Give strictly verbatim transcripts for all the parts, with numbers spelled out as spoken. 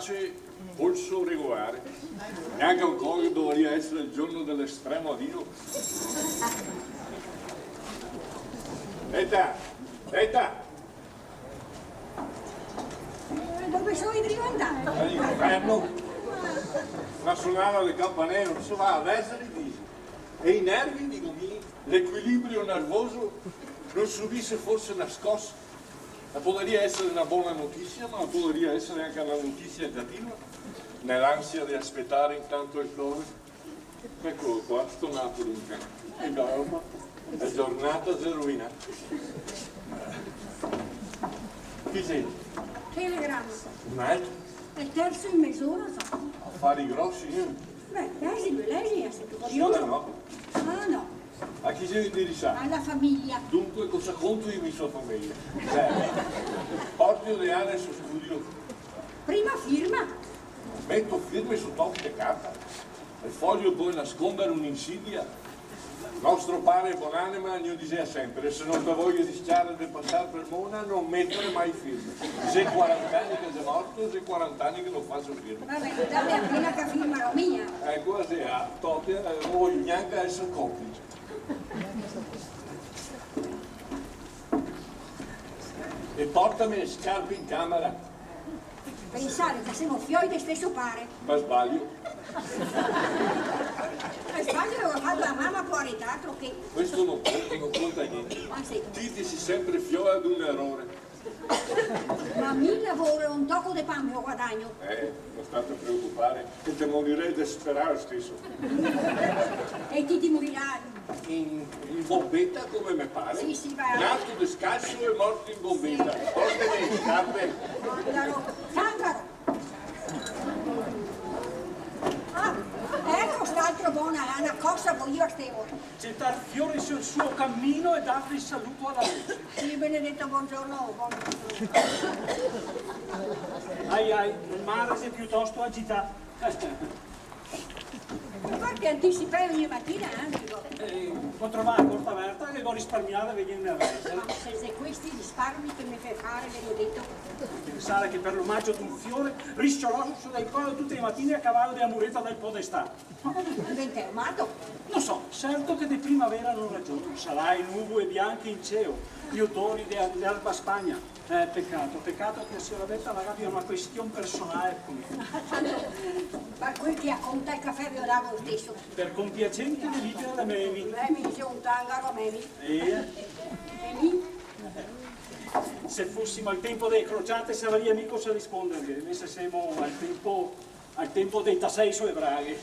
Pace, polso regolare. Gnanca ancora, che dovaria esare el giorno de l'estremo adino. Eta! Eta! Eh, dove so drito andar? Al'inferno! Na sonada de campanelo, no se va a vèsare, dixe. E i nervi, digo mi, l'equilibrio nervoso, no subise forse na scosa? La podaria esare na bona notisia, ma la podaria esare anca na notisia negativa. Nell'ansia de aspetar intanto el core. Eco qua, sto Napoli in campo. E caramba, la giornata xe rovinà. Chi xe? Telegrama. Un altro? El terso in mez'ora, sa. Afari grosi, eh? Beh, lèxilo, lèxilo, se te vol. Scusa, no. Ah, no. A chi xe indirisà? A la fameja. Dunque, cosa conto mi su la fameja? Eh, portilo de là nel so studio. Prima firma. Meto firme su tochi de carta. El fojo pol nascondare un'insidia. Nostro pare bonanima gno disea senpre: se no te vol risciare de pasar per mona, no metare mai firme. Xe quarant'ani che xe morto, xe quarant'ani che no faso firme. Va ben, dame a quela che firmarò mi. Eco, xe a Tote, eh, no vojo gnanca esare complice. E portame le scarpe in camera. Pensare che semo fioi de steso pare. Ma sbaglio? E sbaglio, lo ga fato la mama, poareta, altro che. Questo no conta, no conta gnente. Ah, sì. Ti, ti te si senpre fiola d'un erore. Ma mi lavoro e un toco de pan me lo guadagno. Eh, no sta te preocupare, che te morirè de sperare lo steso. E ti, ti morirai. In, in bonbeta come me pare. Sì, sì, va. Nato descalzo e morto in bonbeta. Sì. Portame le scarpe. Tangaro, tangaro. Ah, eco st'altro bona lana, cosa voio a ste ore? Getar fiori sul suo camino e dargli saluto alla luce. Sì, benedeto, bongiorno, bongiorno. Ai, ai, el mare xe piutosto agità. Parché antisipe ogni matina, eh, digo. Eh, go trovà la porta verta che go risparmià de vegnerne a vèsare. Ma se xe questi risparmi che me fè fare, benedeto. Pensare che per l'omagio d'un fiore, riscio l'oso su del colo tute le matine a cavalo de la mureta del podestà. Ma dent'è, mato? No so, certo che de primavera no ragiono, sarà le nuvole bianche in cielo, gli odori de, de l'erba spagna. Eh, pecato, pecato che la siora Beta la gabia una question personale con me. Tanto, par quel che la conta, el cafè ve lo dago lo steso. Per compiacenza delibera da Memi. Memi, xe un tangaro, Memi. Eh? E mi? Se fosimo al tempo dele crociate, savaria mi cosa risponderghe, invese semo al tempo Al tempo dei tasei su le braghe.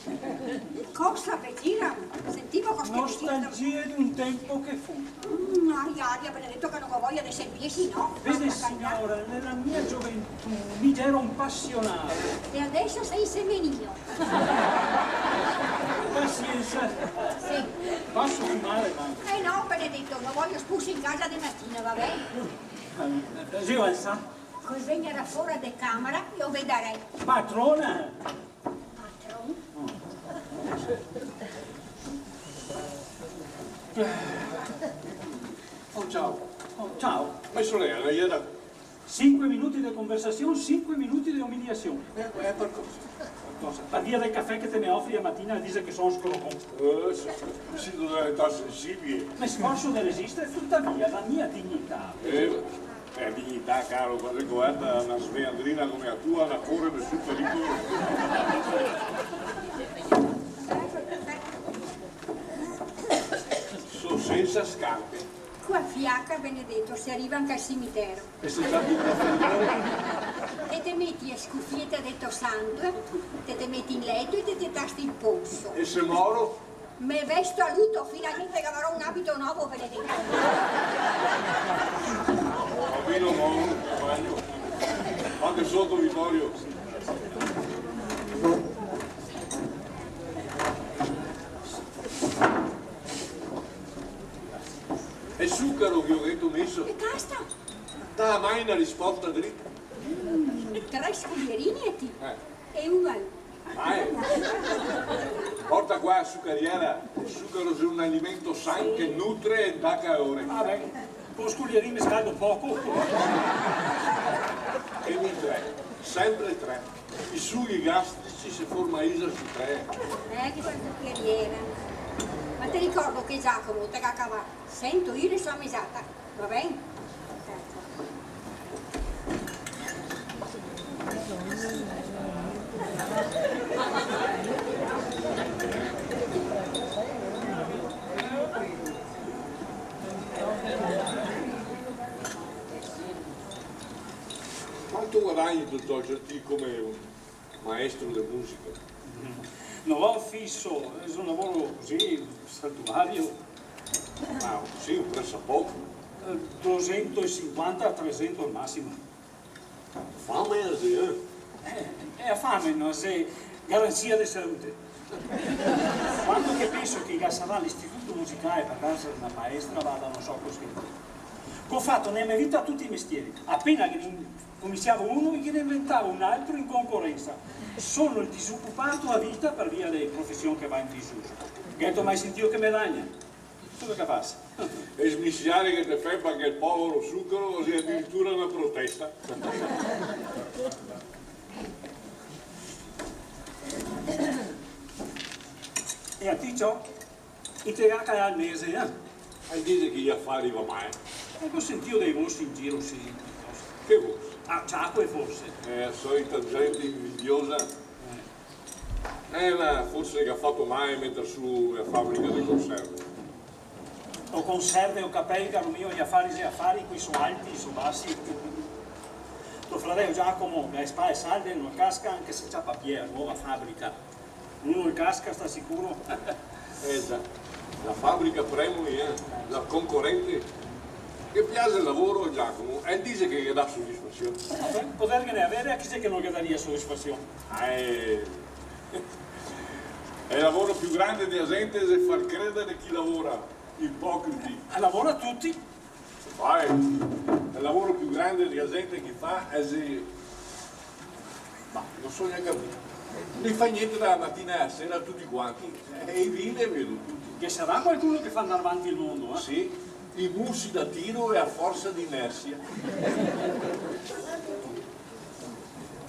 Cosa ve gira? Sentimo cosa che ve gira. Nostalgie d'un tempo che fu. Mm, aria, aria, benedeto, che no go voia de sentirsi, no? Vede, signora, nella mia gioventù mi gero un passionale. E adeso te si un semenio. Pasiensa. Sì. Poso fumare, ma... Eh no, benedeto, no voio spusi in casa de matina, va ben? Eh, sì, va, sa. Col vegnar fora de camera, lo vedarè. Patrona! Patron? Oh, ciao. Oh, ciao. Me sorela, iera... Sinque minuti de conversasion, sinque minuti de umiliasion. Eh, eh, par cosa? Par cosa? Par via del cafè che te me ofri la matina, dise che son scrocon. Eh, sì, sì, sì, no xe età sensibile. Me sforso de resistere, tutavia la mia dignità. Eh, Eh, dignità, caro, quando xe coverta da na sveandrina come la tua, na core nessun pericolo. So sensa scarpe. Co la fiaca, benedeto, se riva anca al cimitero. E se già ti... Te te meti la scufieta de to santo, te te meti in leto e te te tasti el polso. E se moro? Me vesto a luto, finalmente gavarò un abito novo, benedeto. Va ben, no, Magno. Fate soto, Vitorio. E sucaro che go dito meso? E basta. Dà mai na risposta drita. Mm, tre sculierini e ti? Eh. E uno al... Ah, eh. Porta qua la sucariera, el sucaro xe un alimento san che nutre e dà calore. Va ben, co sculierin me scaldo poco. E mi tre. Sempre tre. I sughi gastrici se forma Isa su tre. Eh, che sento che iera. Ma te ricordo che Giacomo te ga cavà sento lire su la mesata, va ben? Quanto guadagni, dotor, ti come un maestro de musica? No go fiso, xe un lavoro cusì, saltuario. Ah, sì, un presapoco. Eh, dosentosinquanta a tresento al masimo. Fame, sì, eh? Eh, e la fame no xe garansia de salute. Quando che penso che i ga sarà l'istituto musicale par darse na maestra, varda, no so cosa che. Go fato nela me vita tuti i mestieri. Apena che ne scominsiavo uno, ghe ne inventavo un altro in concorensa. Sono el disocupato a vita par via de profesion che va in disuso. Gheto mai sentìo che me lagna? Cosa che fasi? E smisiare che te fè par quel povero zucaro, xe adiritura na protesta. E a ti, ciò? I te ga cagà el mese, eh? E dixe che i afari va mal. E go sentìo dei vosi in giro, sì. Che vosi? Ah, ciacoe, forse. Eh, solita gente invidiosa. Eh. Eh, ma forse che ga fato mal meter su la fabrica de conserve. O conserve o capei, caro mio, i afari xe afari, quei so alti, so basi. To fradeo Giacomo ga le spale salde, no casca, anche se ciapa pie la nova fabrica. Uno el casca, sta sicuro. Eh già, la fabrica Premoli, eh, la concorente. Ghe piaxe el lavoro, Giacomo, e el dixe che ghe dà sodisfasion. Eh, poderghene avere, a chi xe che no ghe daria sodisfasion? Eh, el lavoro più grande de la gente xe far credere chi lavora, ipocriti. Eh, lavora tuti. Poi, el lavoro più grande de la gente che fa xe, ma no so gnanca mi. No i fa gnente da la matina a la sera tuti quanti. E i vide, vedo, tuti. Ghe sarà qualcuno che fa andar avanti el mondo, eh? Sì, i musi da tiro e a forsa de inersia.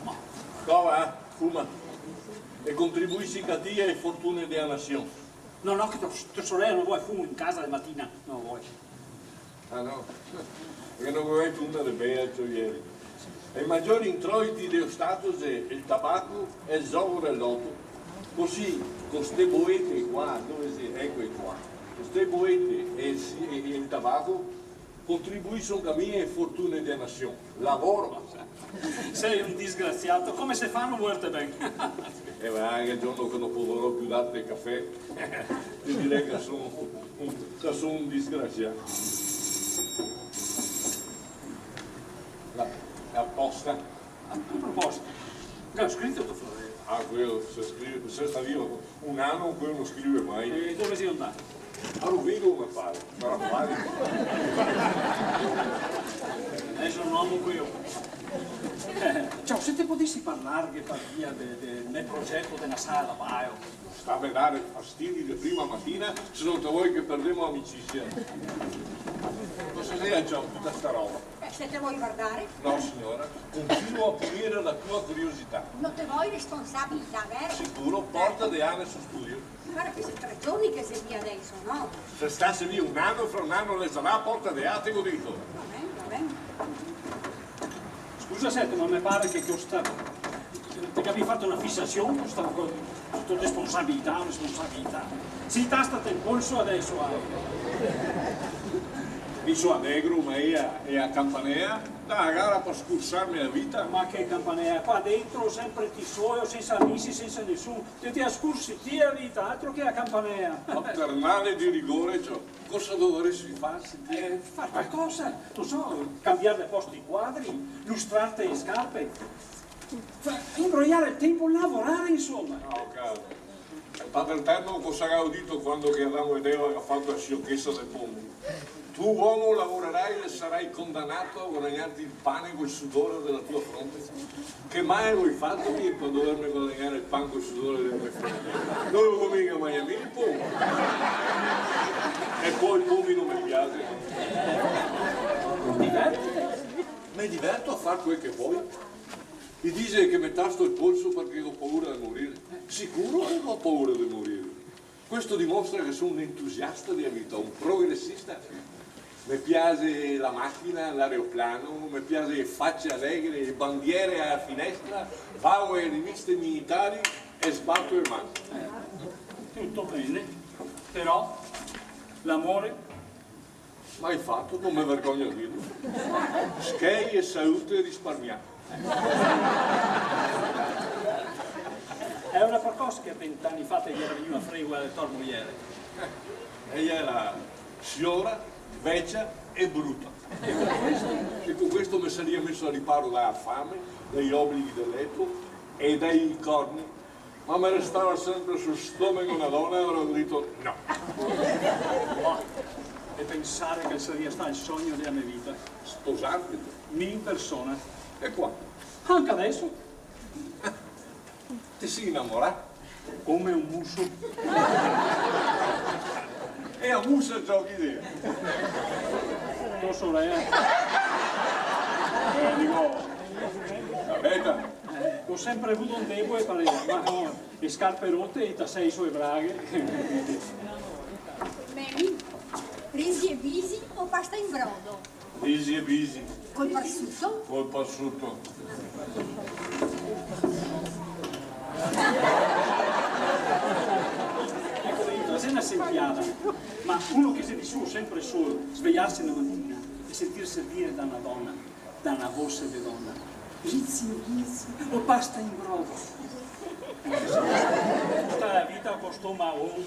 Ma, cova, eh? Fuma. E contribuisi anca ti a le fortune de la nasion. No, no, che to, to sorela no vol fumo in casa de matina, no vol. Ah, no? Parché no gavevi fumà de bea, ciò, ieri. E i magiori introiti de lo Stato xe el tabaco e el zogo del loto. Cusì, co ste boete qua, dove xe? Eco qua. Co ste boete e el si-, e, e el tabaco, contribuiso anca mi a le fortune de la nasion. Lavoro. Sei un disgraziato, come se fa a no volerte ben? E va, che el giorno che no podarò più darte el cafè, te dirè che son un, che son un disgrazià. La, la posta. A, a proposito, che ga scrito to fradeo? Ah, quel, se scrive, se sta vivo. Un ano, quel no scrive mai. E dove xe andà? A Rovigo, me pare. Sarà fare. Deso no, quel. Eh, ciò, se te podesi parlarghe par via de, de, del progeto de na sala da balo. Stame dare fastidi de prima matina, se no te vol che perdemo amicisia. Cosa xe, ciò, tuta sta roba? Eh, se te vol vardare? No, siora, continuo a punire la tua curiosità. No te vol responsabilità, vero? Sicuro, porta de là nel so studio. Varda che xe tre giorni che xe via deso, no? Se stase via un ano, fra un ano el sarà a porta de là, te go dito. Va ben, va ben. Scusa, senti, ma me pare che, che sta, te gabi fato na fisasion co sta, co sta responsabilità, responsabilità. Sì, tastate el polso deso, ah. Mi so alegro, ma e la, e la campanea? Da la gara par scursarme la vita. Ma che campanea? Qua dentro sempre ti solo, sensa amisi, sensa nesun. Te, te la scursi ti la vita, altro che la campanea. Paternale di rigore, ciò. Cosa dovaresi far, senti? Eh, far qualcosa, no so, cambiar de posto i quadri, lustrarte le scarpe, fa-, imbroiar el tempo, lavorare, insoma. Ah, ho capito. E Padre Eterno cosa ga dito quando che Adamo ed Eva ga fato la sciocchesa del mondo? Tu, uomo, lavorerai e sarai condannato a guadagnarti il pane col sudore della tua fronte. Che male go fato mi par doverme guadagnare el pan col sudore dele me fronte? No lo go miga magnà mi el pan. E po el pan no me piaxe. Divertite. Me diverto a far quel che voi. I dixe che me tasto el polso parché go paura de morir. Sicuro che go paura de morir. Questo dimostra che so un entusiasta dea vita, un progresista. Me piaxe la machina, l'aeroplano, me piaxe e face alegre, e bandiere a finestra, vao ae riviste militari e sbato e man. Tuto ben, però l'amore Mai fato, no me vergogno a dirlo. Schei e saute risparmià. E alora parcosa che vent'ani fa te gera vegnua fregola de tor moiere? Eh, ela gera siora, vecia e bruta. E co questo? E co questo me saria meso a riparo da fame, dai oblighi del leto e dai corni. Ma me restava senpre sul stomego na dona e alora go dito no. Oh, e pensare che el saria stà el sogno dea me vita. Sposarte? Mi in persona. E qua? Anca deso. Te si inamorà? Come un muso. E a musa giochi te? To sorela. Eh, digo, la beta. Eh, go senpre vuo un debole par ela, ma no, e scarpe rote, i tasei so e braghe. Memi, risi e bisi o pasta in brodo? Risi e bisi. Col parsuto? Col parsuto. Eco, vedi, la xe na sempiada, ma uno che xe visuo senpre solo, svejarse na matina e sentirse dire da na dona, da na vose de dona: "Risi e bisi, o pasta in brodo." Tuta la vita co sto maon.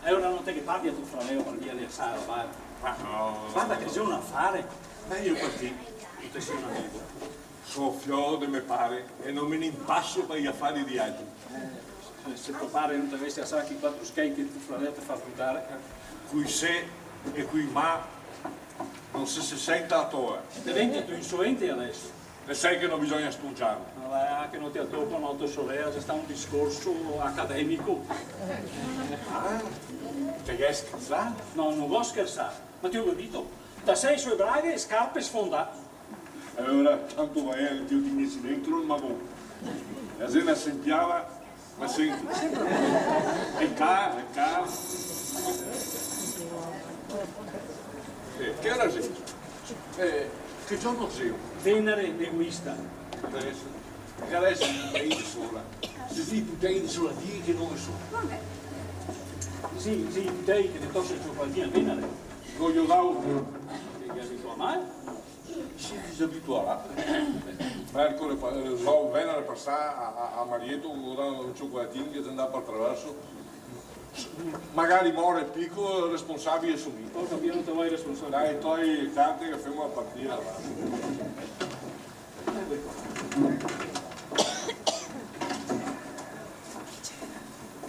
E alora no te ghe parli a to fradeo par via de sta roba? Ma no. Varda che xe un afare. Mejo par ti. No te si un amigo. So fiol de me pare e no me ne impaso par i afari de altri. Eh, se to pare no te gavese asà chi quatro schei che to fradeo te fa brutare. Cui sì e cui ma, no se, se senta a toa. Te venti tu insolente deso. Te sè che no bisogna stungiarlo. Ma va, che no te a toco, no, to sorela, xe stà un discorso academico. Ah, te ghe schersà? No, no go schersà. Ma te go dito, tasei so e braghe e scarpe sfondà. E alora, tanto valea che te lo tignesi dentro el magon. La xe na sempiada, ma senti. E ca, e ca. Eh, che ora xe? Eh, che giorno xe? Venare, egoista. Deso. E deso i putei de sola. Se i putei de sola, dì che no ghe so. Vabè. Sì, sì, i putei che te tose el ciocolatino a venare. No ghe lo dao. Che ghe abituà mal? Se disabituarà. Mercore pa-, eh, so, venare pasà a, a, a Marieto, go dà un ciocolatin che xe ndà par traverso. Magari more el pico, el responsabile so mi. Go capìo, no te vol responsabile. Dai, tol e carte che femo la partida, va.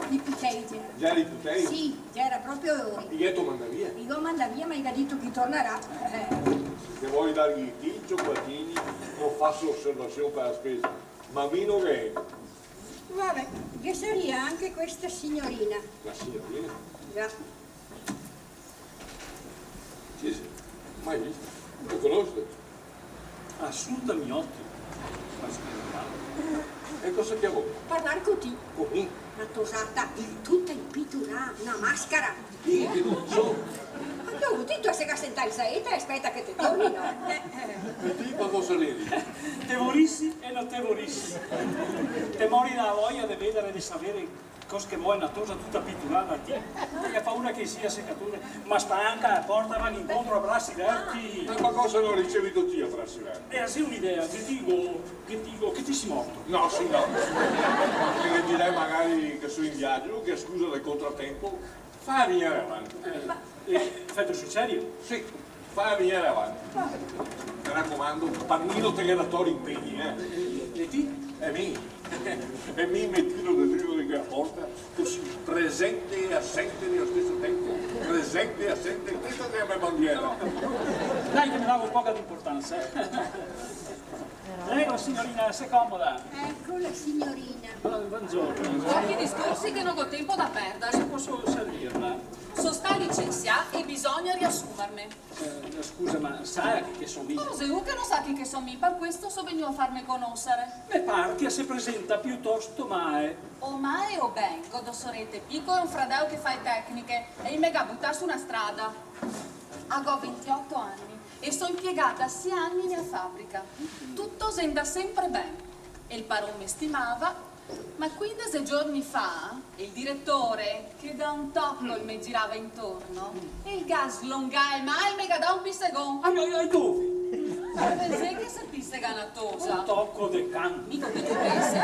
I putei, gera. Gera i putei? Sì, gera proprio lori. I gheto mandà via? I go mandà via, ma i ga dito che i tornarà. Eh. Se te vol darghe ti i ciocolatini, no faso oservasion par la spesa. Ma mi no ghe... Vabè, ghe saria anca questa signorina. La signorina? Già. Chi xe? Mai vista. No conoso. Assunta Miotti. Ma scherzo. E cosa che vol? Parlar co ti. Co mi? Na tosata, tuta inpiturà, na mascara. Dì che no so. Ma ti, ti, ti te ga sentà in saeta e speta che te torni, no? Eh, eh. E ti, ma cosa ridi? Te vorisi e no te vorisi. Te mori da voia de vedare, de savere Cos che vol na tosa tuta piturada, ti? Te ga paura che i sia secatore? Ma sta anca a porta, va incontro a brasi verti. Ma, ma cosa no ricevi ti a brasi verti? Eh, sì, un'idea, che digo, che digo, che ti si morto? No, sì, no. Che ghe dirè magari che so in viagio, che scusa del contratempo, fa vegner avanti. Eh, ma Eh, feto sul serio? Sì, fa vegner avanti. Me racomando, par mi no te ghe da tor impegni, eh. E, e, e ti? E mi? E mi me tiro de drio de quela porta, cusì, presente e asente nel steso tempo. Presente e asente, questa xe la me bandiera. Dai che me davo un poco de importansa, eh. Prego, signorina, se comoda. Eco la signorina. Bu-, buongiorno. Pochi discorsi che no go tempo da perdare. Come posso servirla? So stà licensià e bisogna riasumarme. Eh, scusa, ma sa chi che so mi? Cosa, lu che no sa chi che so mi? Par questo so vegnù a farme conosare. Me par che se presenta piutosto mae. O mae o ben, go do sorete picoe e un fradeo che fa e tecniche, e i me ga butà su na strada. A go ventioto ani e so impiegà da sie ani in na fabrica. Tuto xe ndà senpre ben. E el paron me stimava, ma quindese giorni fa el diretore, che da un toco el me girava intorno, el ga slongà e mal me ga dà un pisegon. Ai, ai, ai, dove? Dove xe che se pisega na tosa? Un toco de can. Mica che te pensi,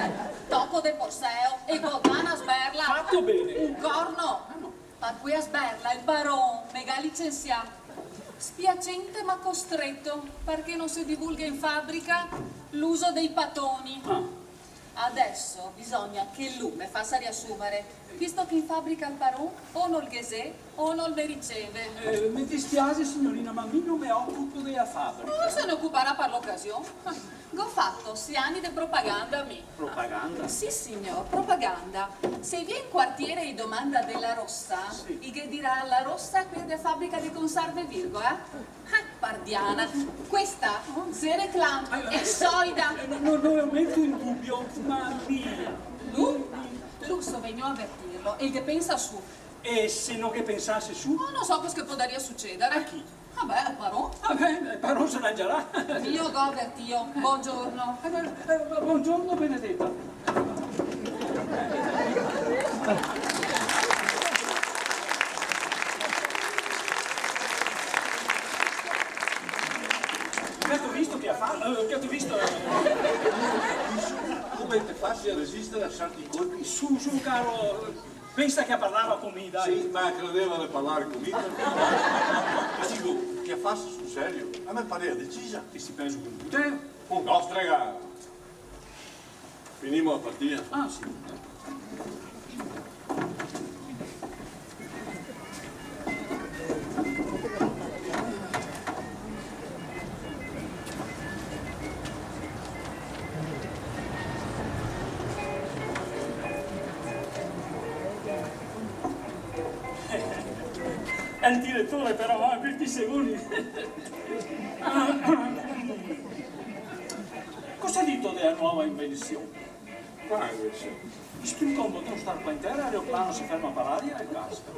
toco de porseo, e go dà na sberla. Fato ben. Un corno. Ah, no. Par quea sberla el paron me ga licensià. Spiacente ma costreto, parché no se divulga in fabrica l'uso dei patoni. Ah. Adeso bisogna che lu me fasa riasumare, visto che in fabrica el paron o no el ghe xe o no el me riceve. Eh, me dispiase, signorina, ma mi no me ocupo dea fabrica. No se ne ocuparà par l'ocasion. Go fato sie ani de propaganda, mi. Propaganda? Sì, signor, propaganda. Se i vien in quartiere e i domanda de la Rossa, sì, i ghe dirà: "La Rossa, quea de fabrica de conserve Virgo, eh?" Ah, pardiana, questa xe reclam, xe solida. Eh, no, no, no lo meto in dubio, ma mi... Lu? Lu so vegnù a avertirlo, e el ghe pensa su. E se no ghe pensase su? Oh, no so cosa che podaria sucedare. A chi? Vabè, al paron. Vabè, el paron se l'arrangiarà. Mi lo go avertìo. Bongiorno. Eh, eh, bongiorno, benedeta. Che te go visto che te fa, eh, che te go visto, eh. Come te fasi a resistere a certi colpi? Su, su, caro. Pensa che la parlava co mi, dai. Sì, ma credeva de parlar co mi? Ma digo, che la fasa sul serio? A me parea decisa. Ti si perso col puteo? Oh, no, strega! Finimo la partia. Ah, sì. El diretore però, eh, quei pisegoni. Cosa dito dea nova invension? Quale invension? Spingo un boton, sta qua in tera, l'aeroplano se ferma par aria e casca.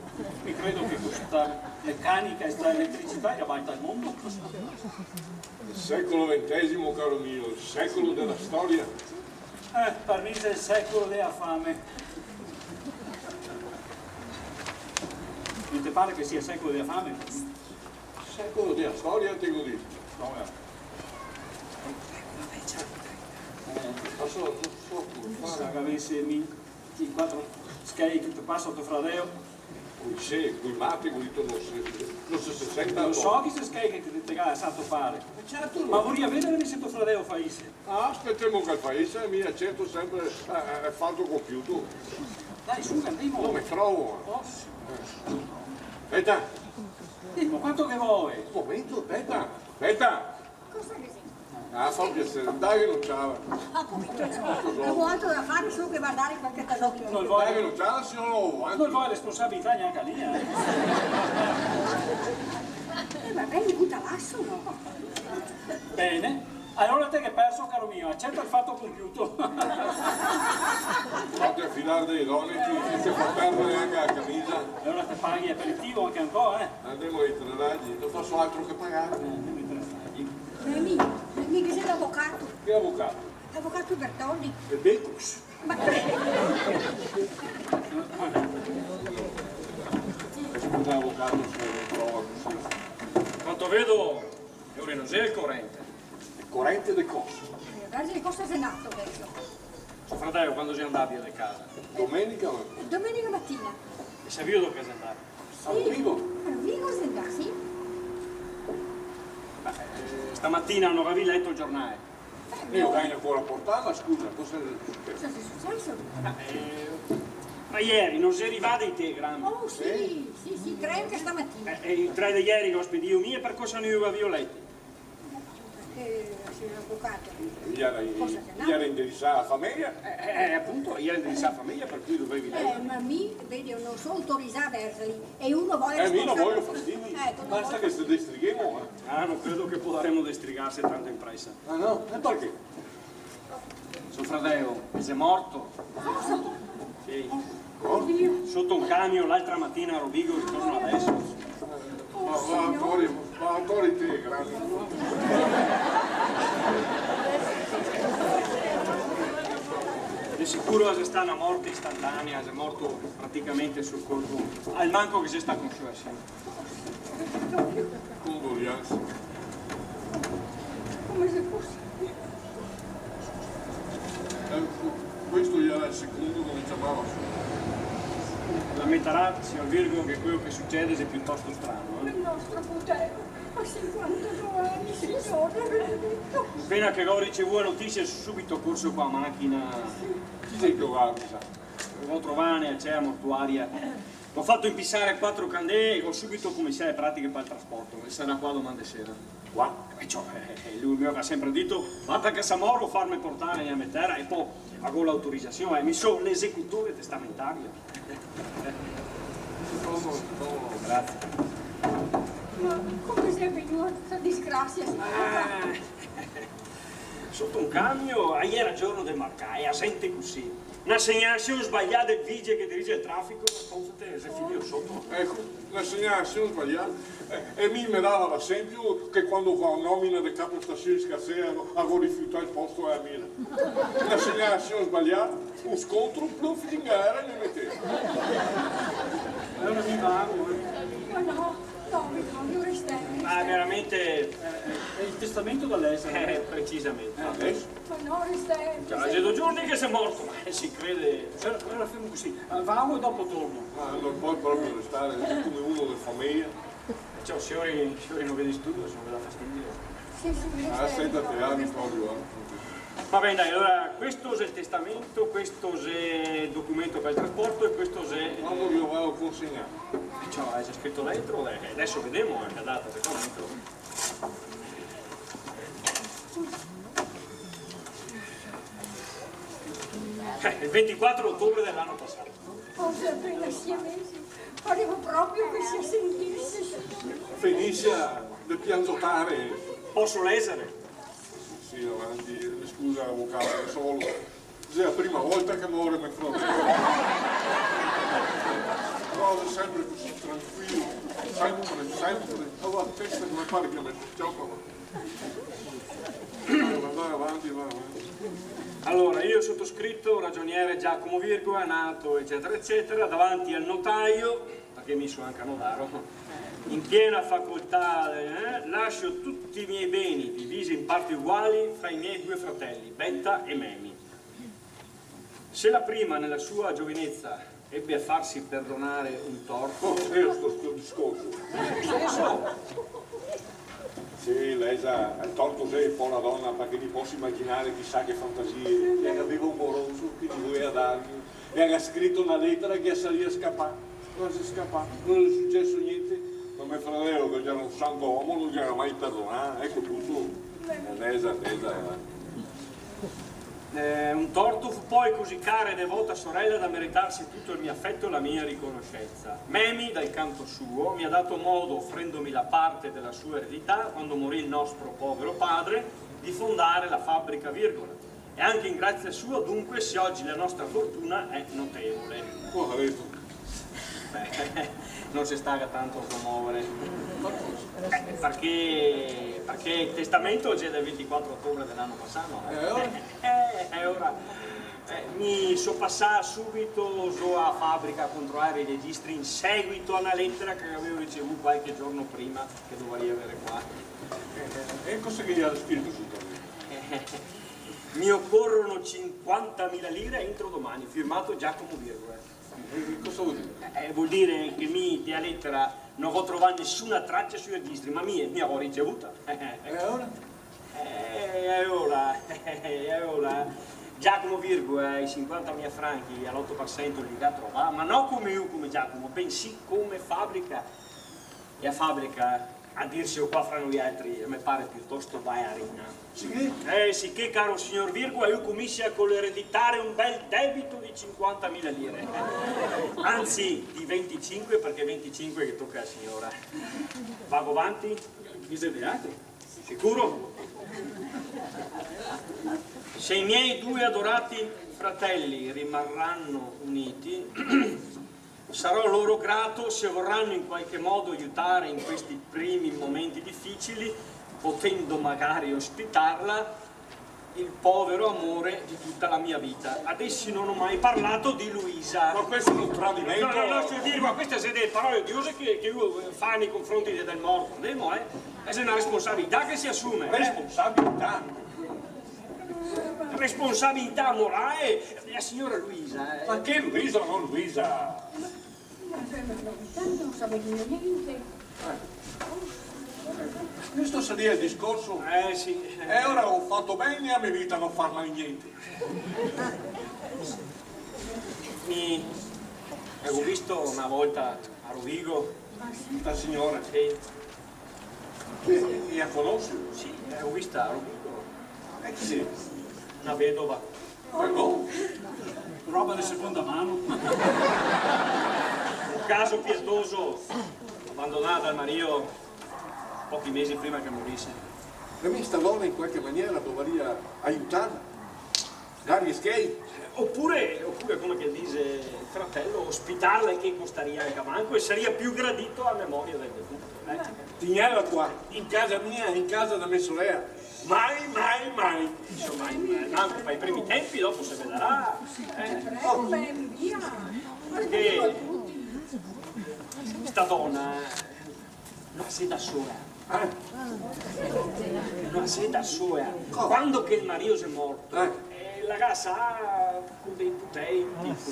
Mi credo che co sta mecanica e sta eletricità i rabalta el mondo. El secolo ventesimo, caro mio, el secolo dela storia. Eh, par mi xe el secolo dea fame. No te pare che sia el secolo dea fame? Secolo dea storia, te go dito. No, eh. Eh, ma so, so, so, sa che gavese mi-, i quatro schei che te pasa to fradeo. Cui xe, cui mate, go dito, no se, no se, se senta. Lo so chi xe schei che te, te ga lasà to pare. Ma certo, ma voria vedare se to fradeo faise. Ah, spetemo che el faise, mi acerto senpre, eh, eh, el fato compiuto. Dai, su, andemo. No me trovo. Oh. Speta. Dimo, quanto che vol? Un momento, speta, speta. Cosa che xe? Ah, fa piaser, dai che no ciava. Ah, come? Gavevo altro da fare, solo che vardare qualche casotto. No vol. Dai che no ciava, se no no vo, eh. No vol responsabilità gnanca la mia, eh. Eh, va ben, buta laso, no? Ben, alora te ghe perso, caro mio, acerta el fato compiuto. Fate afidar dee done, ti, ti te fa perdar anca la camisa. Alora te paghi l'aperitivo anca un po', eh? Andemo ai Tre Raggi, no faso altro che pagar. Eh, andemo ai Tre Raggi. Noemi, Noemi, che xe l'avocato? Che avocato? L'avocato Bertoldi. El Becus. Ma... Scusa, avocato, se no trova cusì. Quanto vedo, lori no xe al corente. Al corente de cosa? Eh, varda che cosa xe nato deso. So fradeo quando xe ndà via de casa? Domenica, ma... Domenica matina. E savìo dove che xe ndà? Sì. A Rovigo? A Rovigo xe ndà, sì. Ma, eh, stamatina no gavì leto el giornale? Eh, no. Mi lo go ancora portà, ma scusa, cosa xe suceso? Cosa xe suceso? Ma, eh, ma ieri no xe rivà i telegrami? Oh, sì, sì, sì, tre anca stamatina. Eh, eh, i tre de ieri che go spedìo mi, e par cosa no i gavìo leti? Eh, sior avocato. I gera, cosa che i gera inderisà a fameja? Eh, eh, apunto, i gera inderisà a fameja, par cui dovevi lezer. Eh, ma mi, vedi, no so autorizà a verxerli, e uno vol... Eh, mi no vojo fastidi. Eco, no vojo fastidi. Basta che se destrighemo, eh. Ah, no credo che podaremo destrigarse tanto in presa. Ah, no? E parché? So fradeo xe morto. Cosa? Sì. Oddio. Soto un camion l'altra matina a Rovigo, ritorno adeso. Ma va ancora, va ancora in te, grande. De sicuro xe stà na morte istantanea, xe morto praticamente sul colpo. Almanco che xe stà conscio, sì. Condoglianze. Come xe posibile? Eh, questo gera el secondo che me ciamava. L'ametarà, sior Virgo, che queo che sucede xe piutosto strano, eh? El nostro puteo, a sinquantadó ani, signor, ve lo digo. Apena che go ricevù a notisia, so subito corso co a machina. Sì. Chi xe che lo ga avisà? Go trovà, xe a mortuaria. Go fato inpisare quatro candee e go subito cominsià le pratiche pal trasporto. El sarà qua doman de sera. Qua? E ciò, eh, eh, lu me ga senpre dito: "Basta che sa moro farme portare nea me tera", e po' go l'autorizasion, eh, mi so l'esecutore testamentario. Grazie. Ma come xe vegnua sta disgrasia, signor? Ah. Soto un camion, iera giorno de marcà, e a xente cusì. Na segnalasion sbalià del vigie che dirige el trafico, ma sconfete, xe finìo soto. Eco, na segnalasion sbalià. Eh, e mi me dava l'esenpio che quando fa nomina de capo stasion in scarsea, go rifiutà el posto a Mira. Na segnalasion sbalià, un scontro, pluf, in galera e me meteva. Alora mi vago, eh. Ma no, no, mi, no, mi restemo, mi restemo. Ma veramente... Eh, eh, xe el testamento da lezer. Eh, precisamente. Eh, adeso? Ma no, restemo, restemo. Già, xe do giorni che xe morto, ma, eh, se crede. Alora, alora femo cusì, eh, vago e dopo torno. Ah, no pol proprio restare, xe come uno de fameja. Ciò, siori, siori, no ve disturbo, se no ve dà fastidio. Sì, sì, mi restemo. Ah, senta, te ami proprio, eh. Va ben, dai, alora, questo xe el testamento, questo xe el documento par el trasporto e questo xe... Quando ve lo vago a consegnar? Eh, ciò, xe scrito dentro, eh, adeso vedemo, eh, che data xe dentro. Eh, el ventiquatro otobre de l'ano pasà. Oh, xe apena sie mesi. Parevo proprio che se sentirse. Fenisia de pianzotare. Poso lezare? Sì, avanti, me scusa, avocato, da solo. Xe la prima volta che more me fradeo. Però xe sempre cusì tranquilo, sempre, sempre. Alora, testa come pare che me ciapa. Vai, vai avanti, vai avanti. Alora, io sottoscritto, ragioniere Giacomo Virgola, nato, eccetera, eccetera, davanti al notaio, parché mi so anca notaro, in piena facoltà, eh, lascio tutti i miei beni, divisi in parti uguali, fra i miei due fratelli, Betta e Memi. Se la prima, nella sua giovinezza, ebbe a farsi perdonare un torto... Oh, xe sto, sto discorso. Che so? Sì, lei sa, el torto xe po' la dona, parché mi poso imaginare chisà che fantasie, che gaveva un moroso che ghe voleva darghe, e ghe ga scrito na letera che saria scapà. No xe scapà, no xe suceso gnente, ma me fradeo, che gera un santo omo, no ghe ga mai perdonà, eco tuto. Lei sa, lei sa, eh. Eh, un torto, fu poi così cara e devota sorella da meritarsi tutto il mio affetto e la mia riconoscenza. Memi, dal canto suo, mi ha dato modo, offrendomi la parte della sua eredità, quando morì il nostro povero padre, di fondare la fabbrica Virgola. E anche in grazia sua, dunque, se oggi la nostra fortuna è notevole. Povereto. Beh, no se staga tanto a comovere. Ma cosa? Eh, parché, parché el testamento xe del ventiquatro otobre de l'ano pasà, no? E ora? Eh, eh, e ora? Eh, mi so pasà subito zo a fabrica a controlare i registri in seguito a na letera che gavevo ricevù qualche giorno prima, che dovaria avere qua. Eh, eh, e cosa che gera scrito soto? Eh, mi occorrono cinquantamila lire entro domani, firmato Giacomo Virgola. E cosa vol dire? Eh, vol dire che mi de la letera no go trovà nesuna tracia sui registri, ma mi, mi la go ricevuta. E ora? Eh, e ora? E ora? Giacomo Virgola, eh, i sinquantamila franchi a l'oto par sento li ga trovà, ma no come lu, come Giacomo, bensì come fabrica. E la fabrica A dirselo qua fra noialtri, me pare piutosto baiarina. Sì? Eh, siché, caro signor Virgola, lu cominsia co l'ereditare un bel debito de cinquantamila lire. Anzi, de venticinque, parché venticinque che toca a la signora. Vago vanti? Chi xe de altro? Sicuro? Se i miei due adorati fratelli rimarranno uniti, sarò loro grato se vorranno in qualche modo aiutare in questi primi momenti difficili, potendo magari ospitarla, il povero amore di tutta la mia vita. Adesso non ho mai parlato di Luisa. Ma questo è un tradimento. No, no, no, sto dir, ma queste xe dele parole odiose che, che lu fa nei confronti de, del morto. Ndemo, eh? E xe na responsabilità che se asume, eh? Responsabilità? Responsabilità morale dela signora Luisa, eh? Ma che Luisa o no Luisa? Ma, ma, ma, tanto non sapevo niente. Questo saria el discorso? Eh, sì. E ora go fato ben a me vita a no far mai gnente. Mi, eh, go visto na volta a Rovigo. Ah, sì? Sta signora? Sì. E, e la conosi? Sì, eh, go vista a Rovigo. E chi xe? Na vedova. Però? Roba de seconda mano. Un caso pietoso, abandonada dal marìo pochi mesi prima che morise. E mi sta dona in qualche maniera dovaria aiutarla, darghe schei. Opure, opure, come che dixe el fratello, ospitarla, che costaria anca manco e saria più gradito a memoria del defunto, eh. Tegnela qua, in casa mia, in casa da me sorela. Mai, mai, mai. Insoma, eh, manco par i primi tempi, dopo se vedarà. Eh. Oh. Parché sta dona, eh, no la xe da sola. Eh? No la xe da sola. Come? Quando che el marìo xe morto, eh, eh, la ga lasà co dei putei, tipo,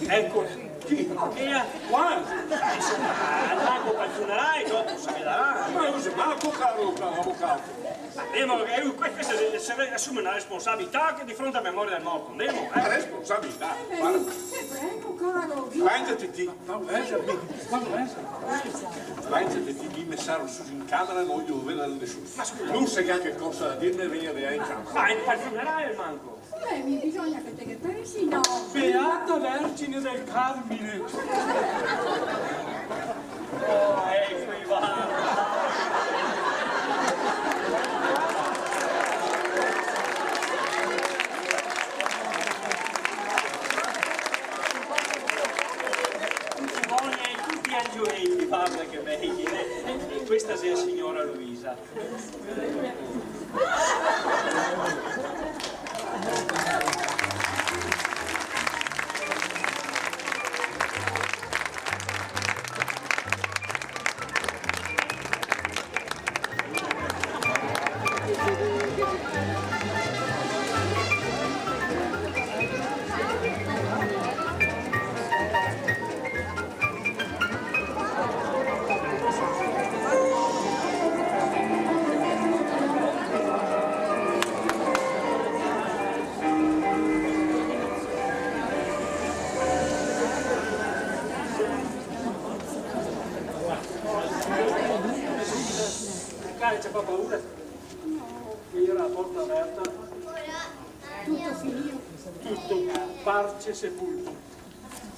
eco. Chi? Ela. Qua? Eh, insoma, andiamo pal funerale, dopo se vedarà. Ma no xe mato, caro, caro avocato. Eh, ma, eh, questo se, se asume na responsabilità che de fronte a memoria del morto, ndemo, eh? Na responsabilità? Eh, varda. Te prego, caro, vi- Lanciate ti. Lanciate ti, mi me saro su in camera, no vojo vedar nesuni. Ma scusa. No se ga che cosa da dirme, vegna de là in camera. Ma el funerale manco. Eh, mi bisogna che te ghe pensi, no? Beata Vergine del Carmine! Oh, eco i va! Tuti boni, eh, tuti angioletti, varda che bei, eh. E questa xe la signora Luisa. Cara, te fa paura? No. Che iera la porta averta? Tuto finìo. Tuto, parce sepulto.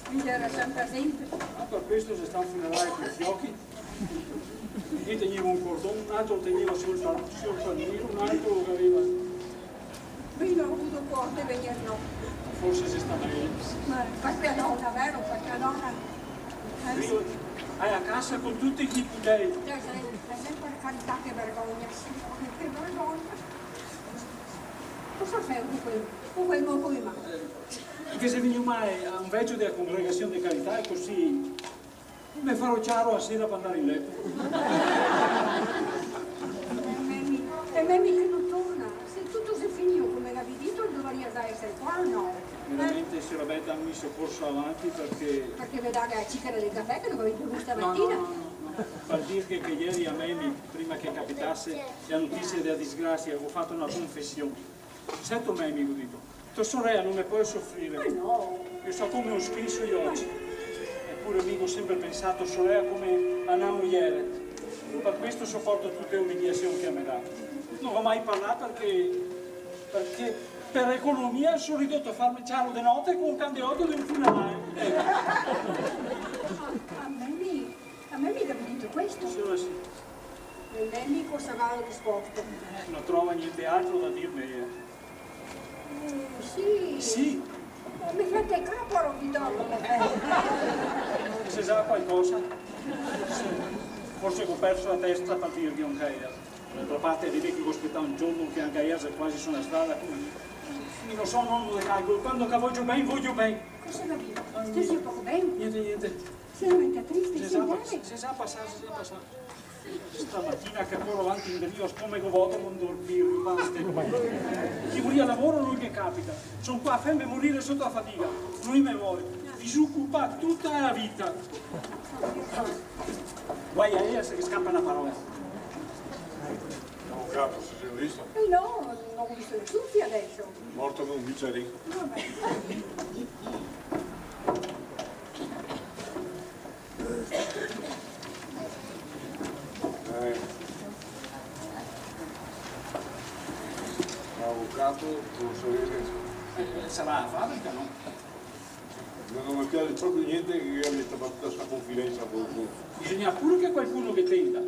Lu iera senpre dentro. Ah, par questo xe stà un funerale coi fiochi. Mi tegnevo un cordon, un altro tegneva sul pal-, sul palmiro, un altro lo gaveva. Mi no go vuto cuor de vegner, no. Forse xe stà mejo. Ma par quela dona, vero? Par quela dona. Eh, sì. Lu a la casa con tuti i putei. Eh, sì, eh, sì, par carità, che vergogna, sì, che vergogna. Cosa fè co quel, co quel moco in man? Che xe vegnù male a un vecio dela congregasion de carità, e cusì me farò ciaro a sera par ndar in leto. E me, e me che no torna. Se tuto xe finìo come che gavì dito, el dovaria za eser qua, no? Veramente, siora Beta, mi so corso avanti parché... Parché ve daga la cicara del cafè che no gavì bevù stamatina? No, no, no, no, no. Par dirghe che ieri a Memi, prima che capitase la notisia dela disgrasia, go fato na confesion. Seto, Memi, go dito, to sorela no me pol sofrire. Ma no. Lu sta come un spin sui oci. Epure mi go senpre pensà a to sorela come a na mujere. Par questo soporto tute le umiliasion che me dà. No go mai parlà parché, parché par economia so ridoto a farme ciaro de note co un candeloto de un funerale. Eco. A, a me mi, a me mi ga dito questo? Siora sì. E lei mi cosa ga risposto? Eh, no trova gnente altro da dirme. Eh, sì. Sì. Eh, me fate el capo, Vittorio. Se sa qualcosa? Sì. Forse go perso la testa par dirghe anca ea. D'altra parte, vede che go spetà un giorno che anca ea xe quasi su na strada, come mi no so un omo de calcolo, quando che vojo ben, vojo ben. Cosa ga dito? Sta un poco ben? Gnente, gnente. Se mete triste, se sa, se sa pasar, se sa pasar. Stamatina che coro avanti e indrio, come che vojo, no dormir, basta. Chi voria lavoro no ghe capita. Son qua a farme morir soto la fadiga. No i me vol. Disocupà tuta la vita. Guai a ea se ghe scapa na parola. Avocato, se xe visto? Eh no, no go visto nesun fin adeso. Morto come un bicerin. Vabè. Eh. L'avocato, no so che... Eh, sarà la fabrica, no? No, no me piaxe proprio gnente che gabia sta, sta confidensa co, co... Bisogna pure che qualcuno ghe tenda.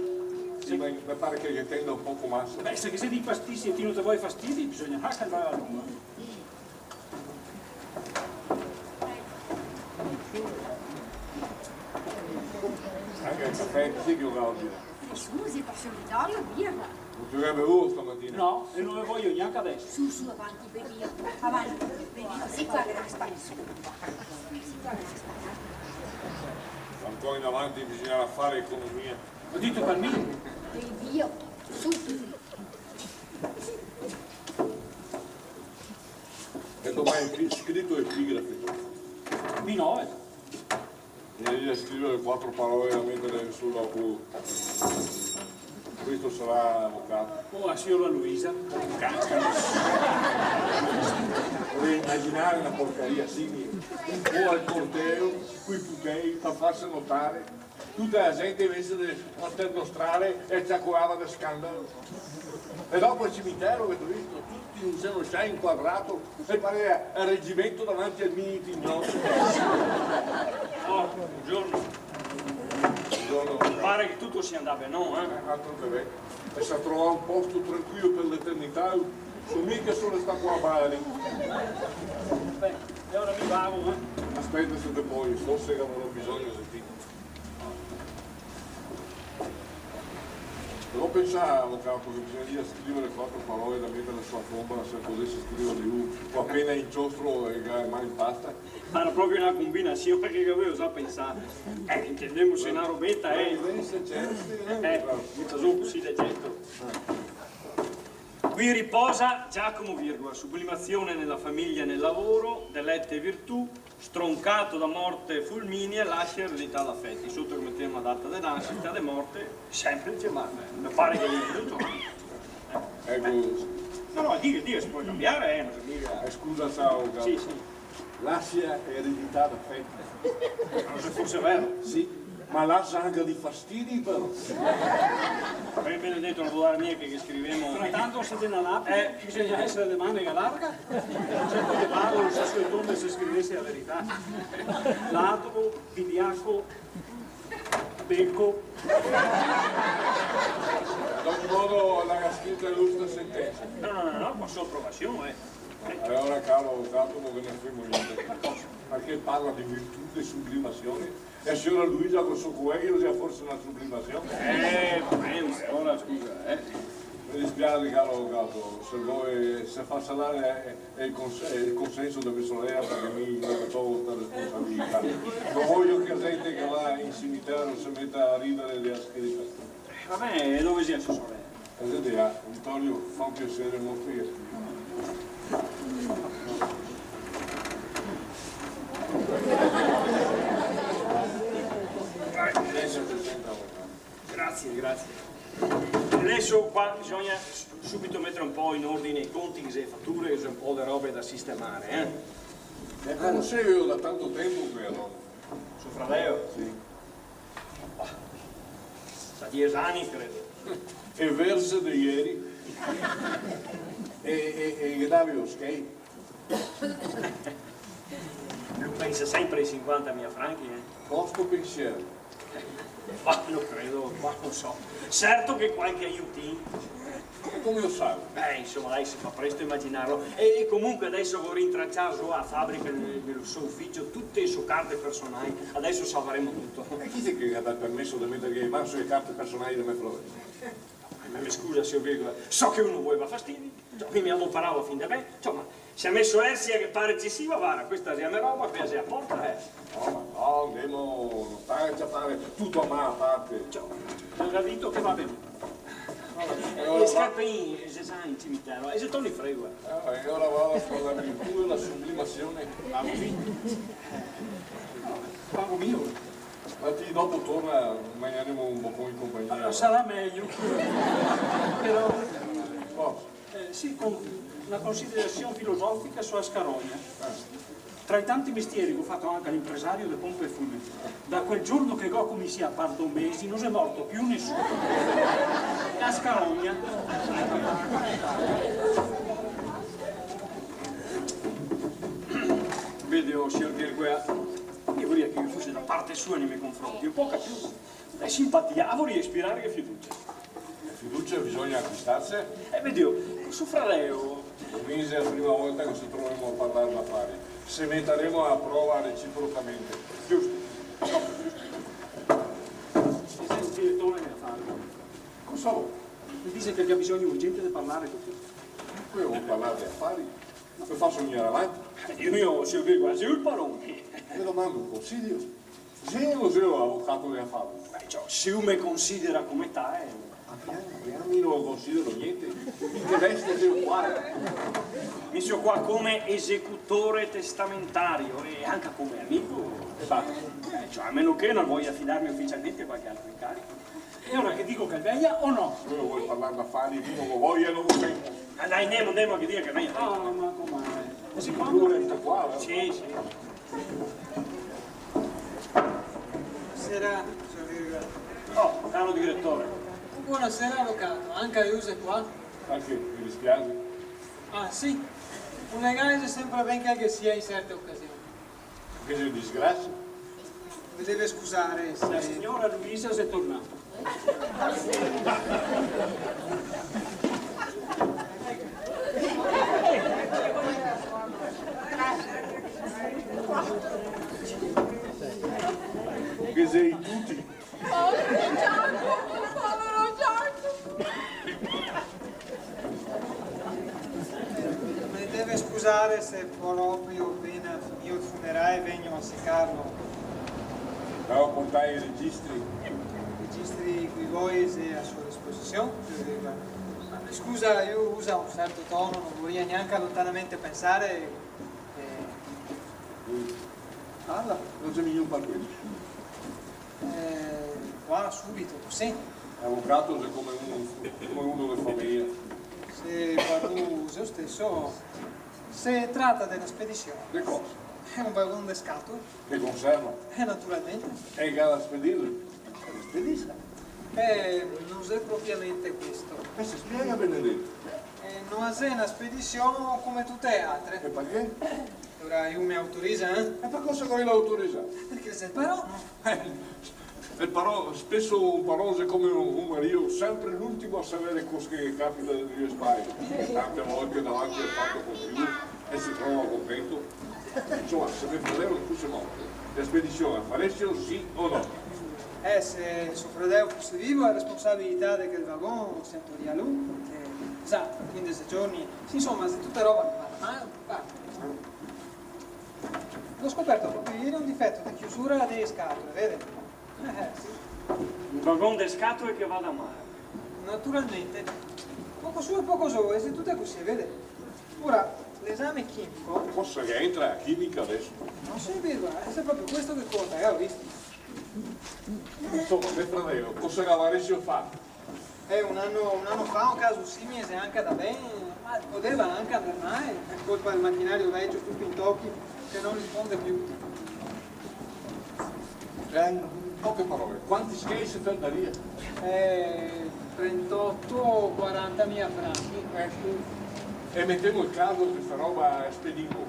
Sì, ma me pare che ghe tenda un poco maso. Beh, se ghe xe dei pastisi e ti no te vol fastidi, bisogna anca andar a luna. Anca el cafè, sì che lo ga ordinà. Eh, scusi, par solitario, birra. No te ga bevuo stamatina? No, e no lo vojo gnanca deso. Su, su, avanti, bevìo. Avanti, bevìo. Sì, qua, grasie. Sì, qua, grasie. Ancora in avanti bisognarà far economia. Go dito par mi. Bevìo, su. E domani scrito epigrafe. Mi no, eh. Bisogna scrivere quatro parole da mettere sul lavoro. Questo sarà avocato. Oh, la siora Luisa. Vorrei immaginare una porcheria simile. Un po' al corteo, coi putei, par farse notare. Tuta la gente invese de pernostrare e ciacolava de scandalo. E dopo el cimitero, gheto visto? Tuti inxenosciai, inquadrati, e parea el regimento davanti al mini tignoto. Oh, bongiorno. Bongiorno. Pare che tuto sia andà ben, no, eh? Eh, altro che ben. E se ga trovà un posto tranquilo par l'eternità, so mi che so restà qua a Bari. Beh, e ora mi vago, eh? Aspeta, se te pol, forse che gavarò bisogno de ti. Però pensavo, capo, che bisognaria scrivere quatro parole da mettere sulla tomba, se podesse scrivere lui, co apena inchiostro e man in pasta. Ma era proprio una combinazione che gavevo già pensato. Eh, intendemose una robeta, eh. Eh, butà su cusì de geto. Qui riposa Giacomo, virgola, sublimazione nella famiglia e nel lavoro, delette virtù, stroncato da morte fulminea, lascia eredità d'affetti. Soto che metemo la data de nasita, de morte, semplice, ma, eh, me pare che ghe sia tuto. Eco. No, no, diga, diga, se pol cambiare, eh, no so miga. Eh, scusa, ciao, caro. Sì, sì. Lascia eredità d'affetti. Ma no xe forse vero? Sì, ma lascia anca dei fastidi, però. Beh, benedeto, no vol dir che, che scrivemo. Fratanto se te na lapi, eh, bisogna esare de manica larga. Se te parlo, no so se le tombe se scrivese la verità. Ladro, vigliaco, beco. D'ogni modo, la ga scrita giusta sentensa. No, no, no, no, ma so aprobasion, eh. Alora, caro Giacomo, ve ne frego gnente. Parché parla de virtù, de sublimasion. E siora Luisa co so coeło, xe forse na sublimasion? Eh, ma, eh, ma ora, scusa, eh. Me dispiase, caro avocato, se vol, se fa salar, eh, el cons-, el consenso de me sorela, parché mi no me toło sta responsabilità. No vojo che la gente che va in cimitero se meta a ridare de la scrita. Eh, va ben, e dove xe so sorela? Eh, xe de là, Vittorio, fa un piasere, mostreghe. Grazie, grazie. Deso qua bisogna s-, subito metere un po' in ordine i conti, che xe fature, che xe un po' de robe da sistemare, eh. E conosevo da tanto tempo queło? So fradeło? Sì. Bah. Sa, Dies ani, credo. E verze de ieri. E, e, e ghe davi lo schei? Lu pensa senpre ai sinquantamila franchi, eh. Costa pensiero. Ma no credo, ma no so. Certo che qualche aiutin. E come lo sa? Beh, insoma, dai, se fa presto a imaginarlo. E, e comunque deso go rintracià su a fabrica, nel, nel so uficio, tute le so carte personali. Deso savaremo tuto. E chi xe che ga dà el permeso de meter le man su le carte personali de me fradeo? Ma me scusa, sior Virgola, so che uno voleva fastidi, ciò, mi, mi me doparavo fin da ben, ciò, ma se a me sorela che pare ci siva, vara, questa xe la me roba, questa xe la porta, eh. No, ma no, ndemo, no sta a ciapare tuto a man a parte. Ciò, me ga dito che va ben. Alora, e, e alora le scarpe, eh, xe za in cimitero, e xe torni frego, eh. Ah, e alora vado a far la virtù e la sublimasion. Ah, cusì? Pago mi. Ma ti dopo torna, magnaremo un bocon in conpagnia. Alora, sarà mejo. Però, oh, eh, sì, con na considerasion filosofica su la scarogna. Eh. Tra i tanti mestieri go fato anca l'inpresario de pompe funebri. Da quel giorno che go cominsià, par do mesi, no xe morto più nesun. La scarogna. Vede, o sior Virgola, mi voria che el fuse da parte sua nei me confronti, un poco più de sinpatia, voria ispirarghe fiducia. La fiducia bisogna acquistarse? Eh, vede, co so fradeo. Domin xe la prima volta che se trovemo a parlar d'afari. Se metaremo a prova reciprocamente. Giusto? Xe el diretore de afari. Cosa vol? El dixe che el ga bisogno urgente de parlar co ti. Queo vol parlar de afari? Me fa sognar avanti. Eh, Dio mio, sior Virgola, xe lu el paron. Me domando un consiglio. Xe o no xe l'avocato de afari? Beh, ciò, se lu me considera come tale. A mi, a mi no lo considero gnente. In che veste xeo qua? Mi xeo qua come esecutore testamentario e anca come amico. E basta. Eh, ciò, a meno che no voia afidarme uficialmente a qualche altro incarico. E ora che digo che el veia o no? Queo vol parlar d'afari, digo che voia, no lo sento. Ah, dai, ndemo, ndemo, che diga che veia. Ah, ma come? Lu resta qua, eh? Sì, sì. Bonasera, sior Virgola. Oh, caro diretore. Bonasera, avocato. Anca lu xe qua? Anca, me dispiase. Ah, sì? Un legale xe senpre ben che el ghe sia in serte ocasion. Che xe disgrasia? Me deve scusare se... La siora Luisa xe tornà. Che xe tuti? Povero Giacomo, povero Giacomo. Me deve scusare se proprio apena finìo el funerale vegno a secarlo. Devo portare i registri. I registri coi voi xe a so disposision. Ma me scusa, lu usa un certo tono, no voria gnanca lontanamente pensare. Eh, parla. No xe miglia un par quel. Eh, qua subito, cusì. Avocato xe come un, come uno de fameja. Se parlo lo steso, se trata de na spedision. De cosa? Xe un vagon de scatole. De conserva? Eh, naturalmente. E el ga da spedirle? Spedisa. Eh, no xe propriamente questo. E se spiega, benedeto. Eh, no xe na spedision come tute le altre. E parché? Ora lu me autoriza, eh? E par cosa che el lo autoriza? Parché xe el paron, no? Eh, el paron, speso un paron xe come un, un mario, senpre l'ultimo a saver cos che capita de le spale. Tante volte davanti al fato compiuto, e se trova contento. Insoma, se me fradeo no fuse morto, la spedision la faresi, sì o no? Eh, se so fradeo fuse vivo, la responsabilità de quel vagon se la toria lu, parché, sa, quindese giorni, sì, insoma, xe tuta roba che va mal, va. Go scoperto proprio ieri un difeto de chiusura dele scatole, vede? Eh, eh, sì. Un vagon de scatole che va da mal. Naturalmente. Poco su e poco zo, e xe tute cusì, vede? Ora, l'esame chimico... Cosa che c'entra la chimica deso? No so, vede, xe proprio questo che conta, eh, ga visto? Insoma, me fradeo, cosa che gavaresi fato? Eh, un ano, un ano fa un caso simile xe anca andà ben, ma podeva anca andar mal, par colpa del machinario vecio, tuto in tochi, che no risponde più. Eh, Poche parole, quanti schei se te daria? Eh, trentoto o quarantamila franchi. Eco. E metemo el caso che sta roba spedimo.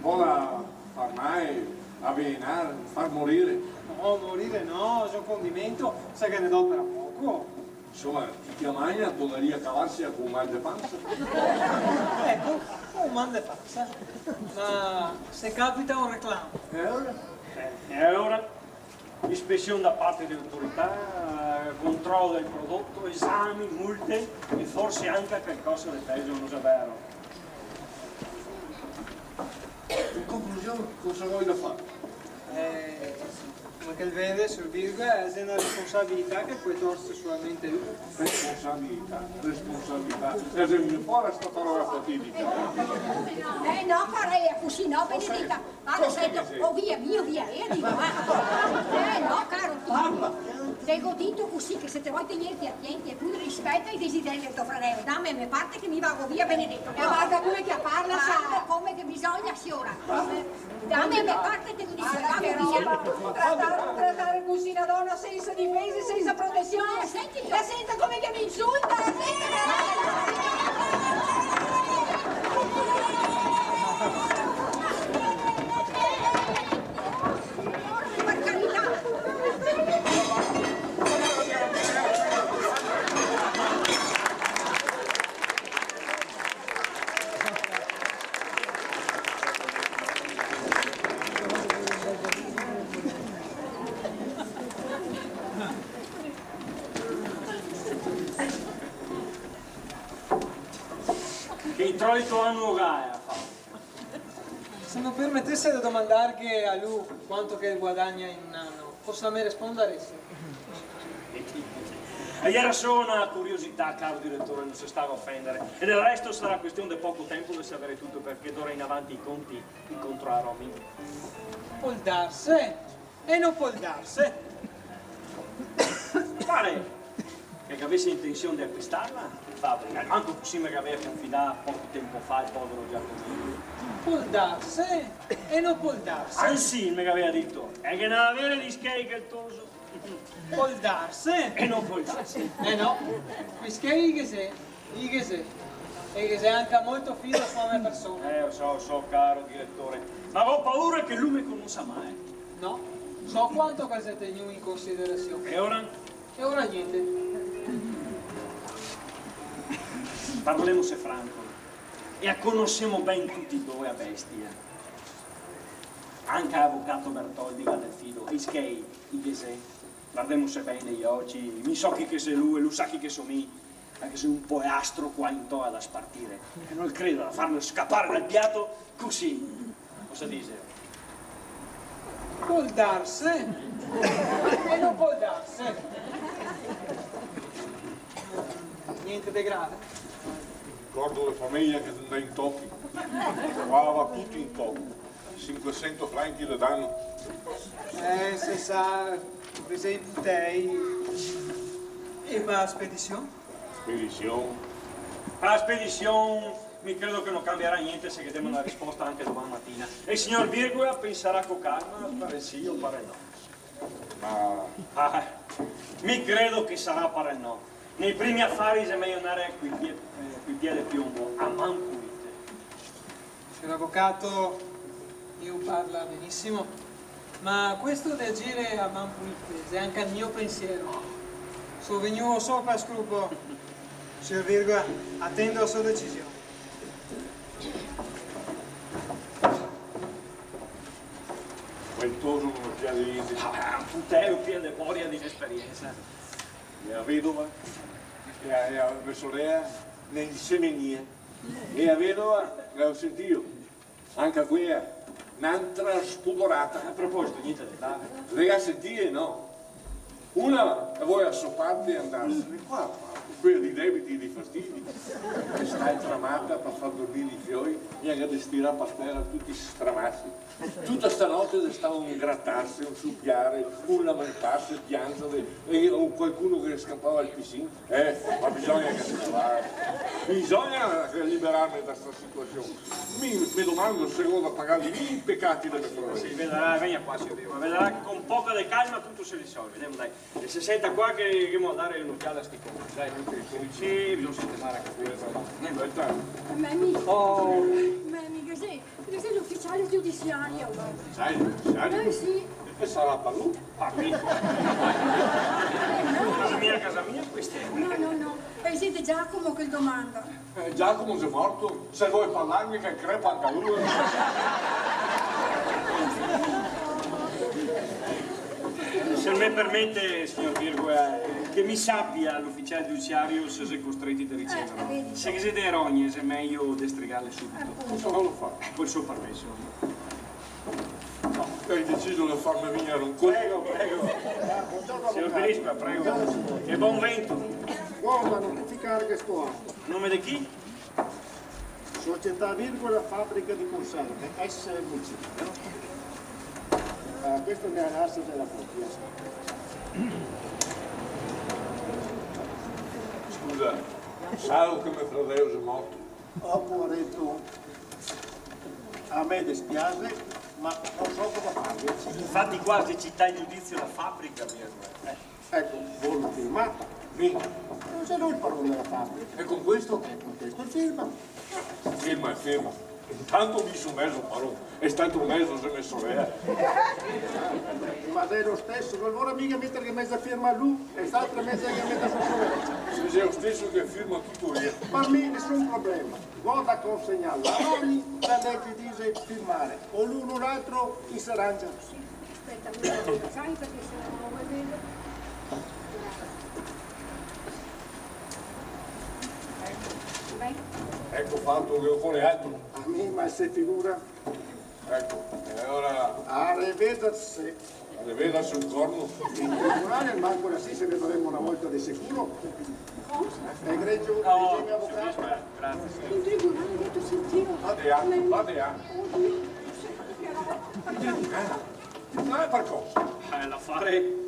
Vola far mal, avelenar, far morir? No, morir no, xe un condimento, se ghe ne dopera poco. Insoma, ti te la magna, te daria a cavarsela co un mal de pansa. Eco, un mal de pansa. Ma se capita un reclamo? E ora? Eh, e ora? Ispesion da parte de autorità, controlo del prodoto, esami, multe e forse anca calcosa de pezo, no xe vero? In conclusion, cosa vola far? Eh, come che el vede, sior Virgola, xe na responsabilità che pol torse solamente lu. Responsabilità, responsabilità. E xe fora sta parola fatidica. Eh no, cara, eh, cusì no, benedeta. Varda, senti, o via, via, via, eh, digo, eh. Eh, no, caro, ti. Parla. Te go dito cusì che se te vol tegnerte atenti e pure rispeta i desideri del to fradeo, dame la me parte che mi vago via, benedeto. Eh, varda come che la parla, sa. Parla come che bisogna, siora. Dame la me parte che mi digo, vago via. Tratare, tratare cusì na dona sensa difesa, sensa protesion. Eh, senti, la senta come che me insulta, la senta! Che introito ano che el ga, fa? Se me permetese de domandarghe a lu quanto che el guadagna in un ano, cosa me respondarese? E iera solo na curiosità, caro diretore, no se sta a ofendere. E del resto sarà question de poco tempo de saver tuto, parché d'ora in avanti i conti i controlarò mi. Pol darse. E no pol darse. Pare che el gavese intension de acuistarla, la fabrica, almanco cusì me gaveva confidà poco tempo fa el povero Giacomino. Pol darse, e no pol darse. Ansi, me gaveva dito, e che ghe n'aveva de schei el toso. Pol darse. E no pol darse. Eh no, quei schei che xe I ghe xe, e ghe xe anca molto fido su la me persona. Eh, lo so, lo so, caro diretore, ma go paura che lu me conosa mal. No, so quanto che el xe tegnù in considerasion. E ora? E ora gnente. Parlemose franco, e la conosemo ben tuti e do la bestia. Anca l'avocato Bertoldi el ga del fido, e i schei, i ghe xe. Vardemose ben nei oci, mi so chi che xe lu e lu sa chi che so mi. Anca se un polastro qua in tola da spartire, e no credo da farlo scapare dal piato cusì. Cosa dise? Pol darse. E no pol darse. Gnente de grave. Ricordo de fameja che ndà in tochi. Qua va tuti in tochi. Sinquesento franchi de dano. Eh, se sa, ghe xe i putei. E pa la spedision? Spedision. Pa la spedision, mi credo che no cambiarà gnente se ghe demo na risposta anca doman matina. E el signor Virgola pensarà co calma, pare sì o pare no. Ma... Ah, mi credo che sarà pare no. Nei primi afari xe mejo ndare coi pie, eh, coi pie de piombo, a man pulite. Sior avocato, lu parla benisimo, ma questo de agire a man pulite xe anca el mio pensiero. So vegnuo solo par scrupo. Sior Virgola, atendo la so decision. Quel toso no me piaxe gnente. Ah, un puteo pien de boria de inesperiensa. E la vedova? E la, e la me sorela? Ne insemenìa. E la vedova, galo sentìo? Anca quela, n'antra spudorata. A proposito, gnente de grave? Le ga sentìe, no? Una la vol a so parte e andarsene, qua, qua, quela dei debiti e dei fastidi, che sta tramata par far dormir i fioi, e anca de stirà par tera tuti sti stramasi. Tuta sta note xe stà un gratarse, un supiare, un lamentarse, pianzare, e un qualcuno che scampava el pisin. Eh, ma bisogna che se ne vada. Bisogna liberarme da sta situasion. Mi, me domando se go da pagar i pecati de me fradeo. Sì, vedarà, vegna qua, sior Diego, vedarà che con poco de calma tuto se risolve. Ndemo, dai. E se senta qua che, che ghemo da dare un'ociada a sti conti, dai. Sì, bisogna sistemare anca quela roba. Ndemo. Aspeta. Mami. Oh. Mami, cos'è? Questo xe l'uficiale giudiziario. L'uficiale giudiziario? Eh, sì. E sarà par lu? Par mi? Eh, no. Casa mia, casa mia, questa. No, no, no. Eh, xe Giacomo che domanda. Eh, Giacomo xe morto? Se vol parlarghe che crepa anca lu. Se me permete, sior Virgola, eh, che mi sapia l'uficiale giudiziario se xe costreti de riceverlo. Eh, vedi. Se ghe xe dee rogne, xe mejo destrigarle subito. Apunto. Cosa vol far? Col so permeso. No, go deciso de farme vegner un colpo. Prego, prego. Buongiorno, avvocato. Sior Birispa, prego. Buongiorno, signor. E bon vento. Guarda, notificare che sto atto. A nome de chi? Società Virgola, fabrica di conserve, S M C. Eh, questo me la lasa de la copia. Scusa, sa che me fradeo xe morto? Oh, povareto, a me despiase, ma no so cosa farghe. Infati qua xe cità in giudizio la fabrica, Virgola. Eh. Eco, vol firmar? Sì. No xe lu el paron dela fabrica? E con questo? E con questo el firma. Firma, firma. Intanto mi so mezo paron, e st'altro mezo xe me sorela. Ma xe lo steso, no vol miga meterghe meza firma lu, e st'altra meza che meta so sorela. Se xe lo steso che firma tuto el dì. Par mi nesun problema. Go da consegnar la mani, la lege dixe firmare. O l'un o l'altro i se rangia. Speta, mi lo sai parché se no no lo vedo. Eco. Vai. Eco fato, che ocore altro? A mi, ma se figura. Eco, e ora? Arrivederci. Arrivederci un corno. In tribunale manco là sì se vedaremo na volta de sicuro. Cosa? Egregio, oh, egregio avvocato. Grazie. In tribunale, go sentìo. Vada, vada. Oddio. Eh? Ma par cosa? Eh, l'afare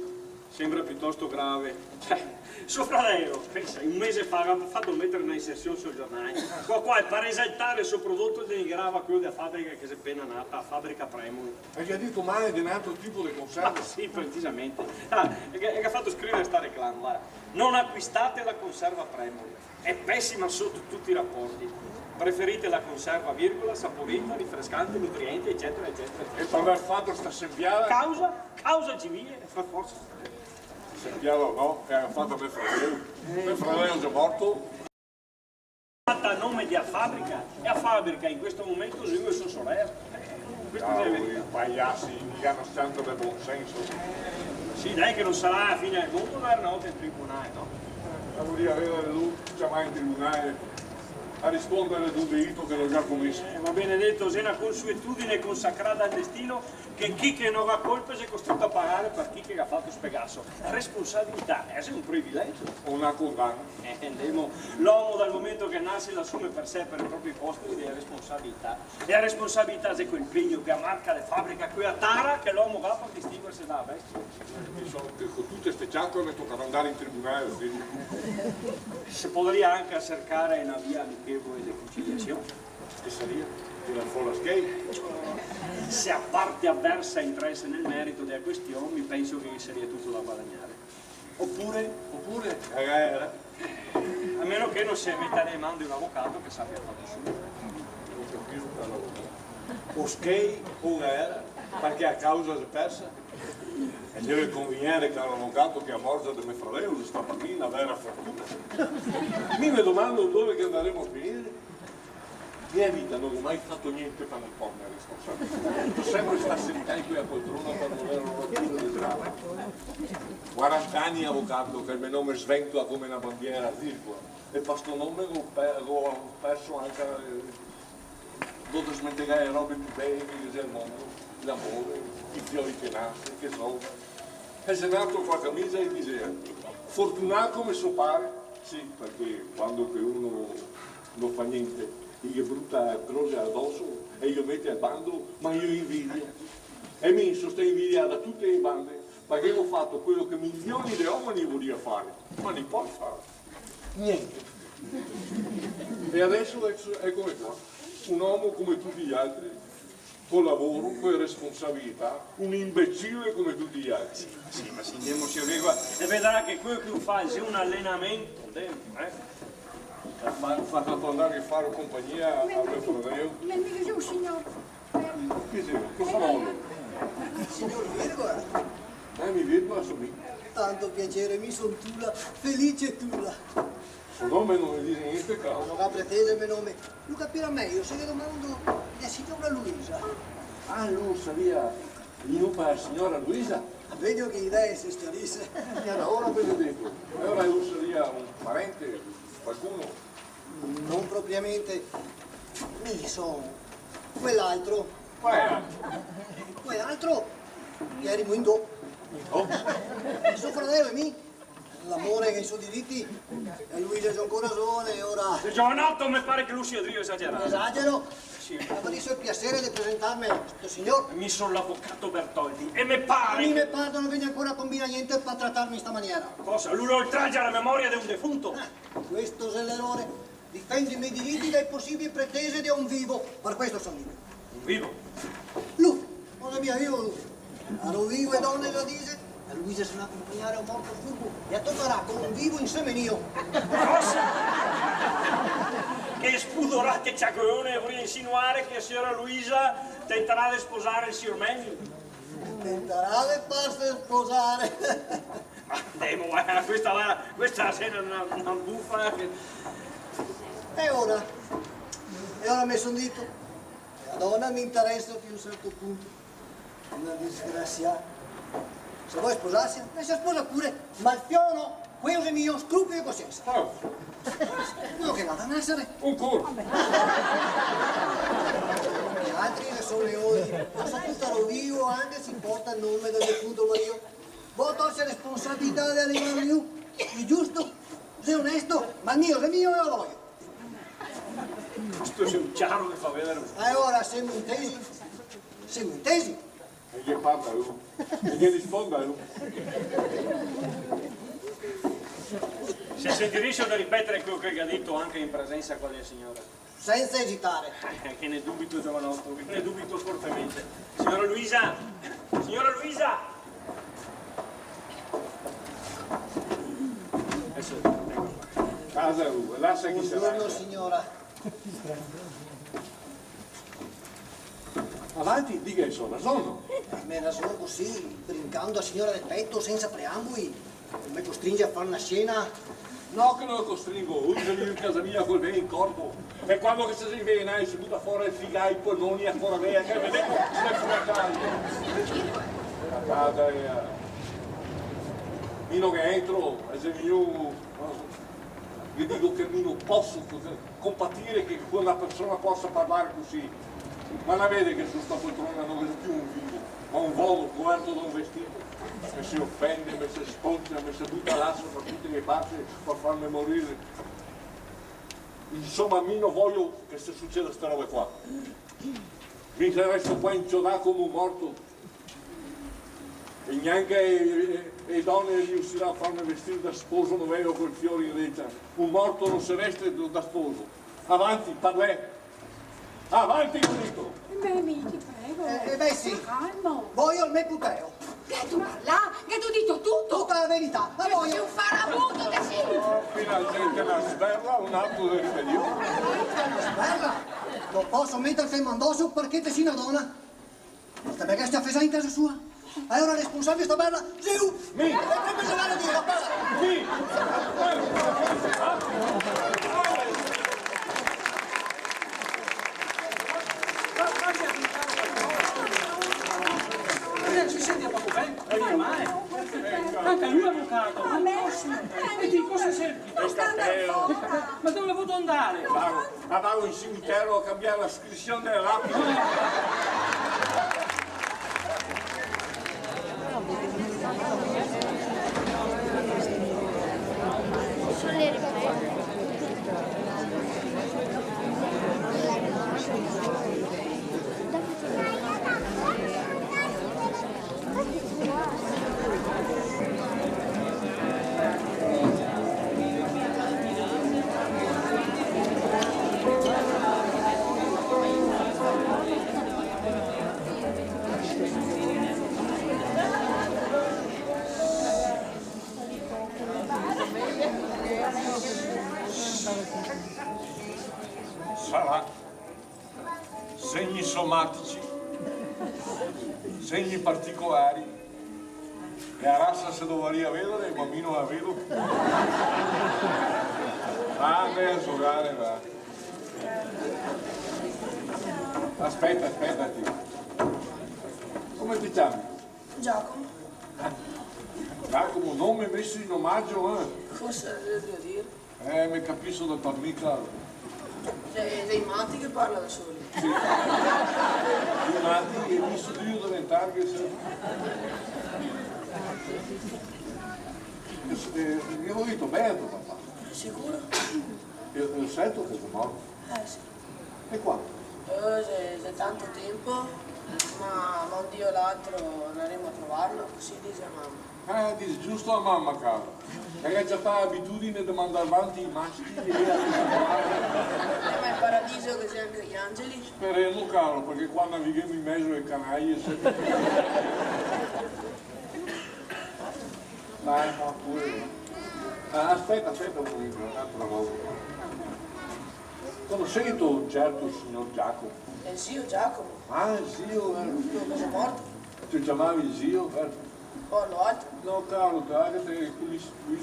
sembra piutosto grave. Cioè, so fradeo, pensa, un mese fa ga fato meter na insersion sul giornale. Qua, qua, par esaltare el so prodoto, el denigrava quelo dela fabrica che xe pena nata, la fabrica Premoli. El ga dito male de un altro tipo de conserva? Ma sì, precisamente. Ah, el ga, el ga fato scrivere sta reclama, varda. "Non acquistate la conserva Premoli. È pessima sotto tutti i rapporti. Preferite la conserva, virgola, saporita, rinfrescante, nutriente, eccetera, eccetera, eccetera." E par aver fato sta sempiada? Causa? Causa civile, par forsa. Sempiada o no, che ga fato me fradeo. Eh. Me fradeo xe morto. Fata a nome dela fabrica, e la fabrica in questo momento xe lu e so sorela. Questo xe vero. Cavoli, paiasi, miga na santa de bon senso. Sì, dai, che no sarà la fine del mondo ndare na volta in tribunale, no? La voria vedare lu ciamà in tribunale a rispondere d'un delito che el ga comeso. Eh, ma benedeto, xe na consuetudine consacrada al destino che chi che no ga colpe xe costrito a pagare par chi che ga fato spegaso. Responsabilità, eh, xe un privilegio. O na condana. Eh, ndemo. L'omo dal momento che nase l'asume par sé e par i propri posteri dele responsabilità. E la responsabilità xe quel pegno, quela marca de fabrica, quela tara che l'omo ga par distinguerse dala bestia. Mi so che co tute ste ciacole me tocarà ndare in tribunale, sì. Se podaria anca sercare na via amichevole de conciliasion. Che saria? Tirar fora schei? Se la parte aversa entrasse nel merito dela question, mi penso che ghe saria tuto da guadagnare. Opure? Opure, a gaera. A meno che no se meta nele man de un avocato che sapia far da suo. O schei o gaera, parché la causa xe persa. E deve convignere, caro avocato, che la morsa de me fradeo xe stà par mi na vera fortuna. Mi me domando dove che ndaremo a finire. Nela vita no go mai fato gnente par no porme responsabilità. Go sempre stà sentà in quela poltrona par no aver roba de grave. Quaranta ani, avocato, che el me nome sventola come na bandiera, virgola, e par sto nome go pe-, go perso anca, eh, go desmentegà le robe pì bele che ghe xe al mondo, l'amore, i fioi che nase, che zova. E xe nato co la camisa e disea: "Fortunà come so pare". Sì, parché quando che uno no fa gnente, i ghe bruta crose adoso e i lo mete al bando, ma i lo invidia. E mi so sta invidià da tute le bande, parché go fato quelo che milioni de omeni voria fare, ma no i pol fare. Gnente. E adeso, eco, ecome qua, un omo come tuti i altri, col lavoro, co le responsabilità, un inbecile come tuti i altri. Sì, ma se ndemo, sior Vico, e vedarà che quelo che fa xe un alenamento, ndemo, eh? Fa, fa tanto andare a fare compagnia a me fradeo. Me, me, me, signor. Chi xe? Cosa vol? Signor Virgola. Eh, mi Virgola so mi. Tanto piacere, mi son Tula, Felice Tula. So nome no me dixe gnente, caro. No ga pretese el me nome. Lu capirà mejo se ghe domando de signora Luisa. Ah, lu saria vegnù par la signora Luisa? Vedo che le idee se schiarise. E alora, benedeto, e alora lu saria un parente, qualcuno? No propriamente. Mi son quel altro. Qual xe? Quel altro che ierimo in do. In do? So fradeo e mi. L'amore ga i so diriti, e Luisa xe ancora zovane, e ora... Xe zovanoto, me pare che lu sia drio esagerare. Esagero? Sì. Ma go el piasere de presentarme sto signor. Mi son l'avocato Bertoldi, e me pare... Mi me par no vegnarà ancora a combinar gnente par tratarme in sta maniera. Cosa? Lu oltraggia la memoria de un defunto? Eh, questo xe l'erore. Difendo i me diriti dai posibili pretese de un vivo. Par questo son vivo. Un vivo? Lu, no xe mia vivo lu. A ro vivo e done la dixe, a Luisa se n'à a conpagnare un morto furbo e a tocarà co un vivo inseme mio. Cosa? Che spudorate ciacolone, voria insinuare che la siora Luisa tentarà de sposare el sior Meni? Tentarà de farse sposare. Ma ndemo, varda, questa, varda, questa xe na, na, na bufa che... E ora? E ora me son dito, la dona me interesa fin a un certo punto. Una disgrasiada. Se vol sposarse, la se sposa pure, ma el fiol no, quelo xe mio, scrupoli de cosiensa. Ah. No, che vada a nasare. Ancora? E altri che son leoni, ma sopratuto a ro vivo anca se porta el nome del defunto marìo. Vol torse la responsabilità de levarlo lu? Xe giusto? Xe onesto? Ma el mio xe mio e lo vojo. Questo xe un ciaro che fa vedare. E ora semo intesi? Semo intesi? E ghe parla lu. E ghe risponda lu. Se sentiria de ripetere quelo che el ga dito anca in presensa qua dela signora? Senza esitare. Eh, che ne dubito, giovanoto, che ne dubito fortemente. Signora Luisa! Signora Luisa! Adeso, eco qua. Casa lu, lasa che se... Bongiorno, signora. Avanti, diga la so rason. La me rason, cusì, brincando a signora del peto, senza preamboli. Me costringe a far na scena? No che no lo costringo, lu xe vegnù in casa mia col velo in corpo. E quando che se xe invelenà, se buta fora el figa, i polmoni, a cora vea, che vedemo, se fura casa. La casa xe... Mi no ghe entro, e xe vegnù, no so. Ghe digo che mi no poso cusì compatire che una persona posa parlare cusì. Ma la vede che su sta poltrona no ghe xe più un vivo, ma un vodo coverto da un vestito? Me se ofende, me se sponcia, me se buta laso par tute le parti par farme morire. Insoma, mi no vojo che se suceda sta roba qua. Mi resto qua inciodà come un morto. E gnanca e, e, e done riusirà a farme vestir da sposo novevo col fior in recia. Un morto no se veste da, da sposo. Avanti, parlè. Avanti, go dito. Eh beh, mi, ti prego. Eh, eh, beh, sì. Sta calmo. Vojo el me puteo. Gheto parlà? Gheto dito tuto? Tuta la verità. La vojo. Te si un farabuto, te si. Oh, finalmente na sberla, un ato de ribelion. Sberla? No poso meterte el man doso parché te si na dona. Ma te me ghe sta a fesar in casa sua? Alora el responsabile sta berla, Geu! Mi! E come se va a dire, berla? Mi! Eh, se sente un poco ben, eh, ormai. Anca lu xe avocato. E ti cosa servi? Ma dove vuto andare? Ma vao in cimitero a cambiare la iscrision dele lapide. Cromatici, segni particolari, e la rasa se dovaria vedare, ma mi no la vedo. Ah, andè a zogare, va. Aspeta, aspeta, ti. Come ti ciami? Giacomo. Giacomo, nome meso in omagio, eh? Cosa devo dire? Eh, me capiso da par mi, caro. Xe, xe i mati che parla da soli. Sì. I mati, e mi so drio deventarghe, sì. Eh, eh, ghe go dito ben a to papà? Sicuro? Eh, eh, certo che xe morto. Eh, sì. E quando? Eh, xe, xe tanto tempo, ma, ma un dì o l'altro andaremo a trovarlo, cusì dixe a mama. Eh, dixe giusto a mama, caro. Che la ga ciapà l'abitudine de mandar vanti i maschi e... Eh, ma in paradiso ghe xe anca i angeli? Speremo, caro, parché qua navighemo in mezo a le canaie, se... Dai, no, pure. Ah, aspeta, aspeta un momento, un'altra roba. Conoscito un certo signor Giacomo? El zio Giacomo. Ah, el zio, eh. Queo che xe morto. Te lo ciamavi zio, eh? Parlo alto? No, caro, dai, che te, quei, quei...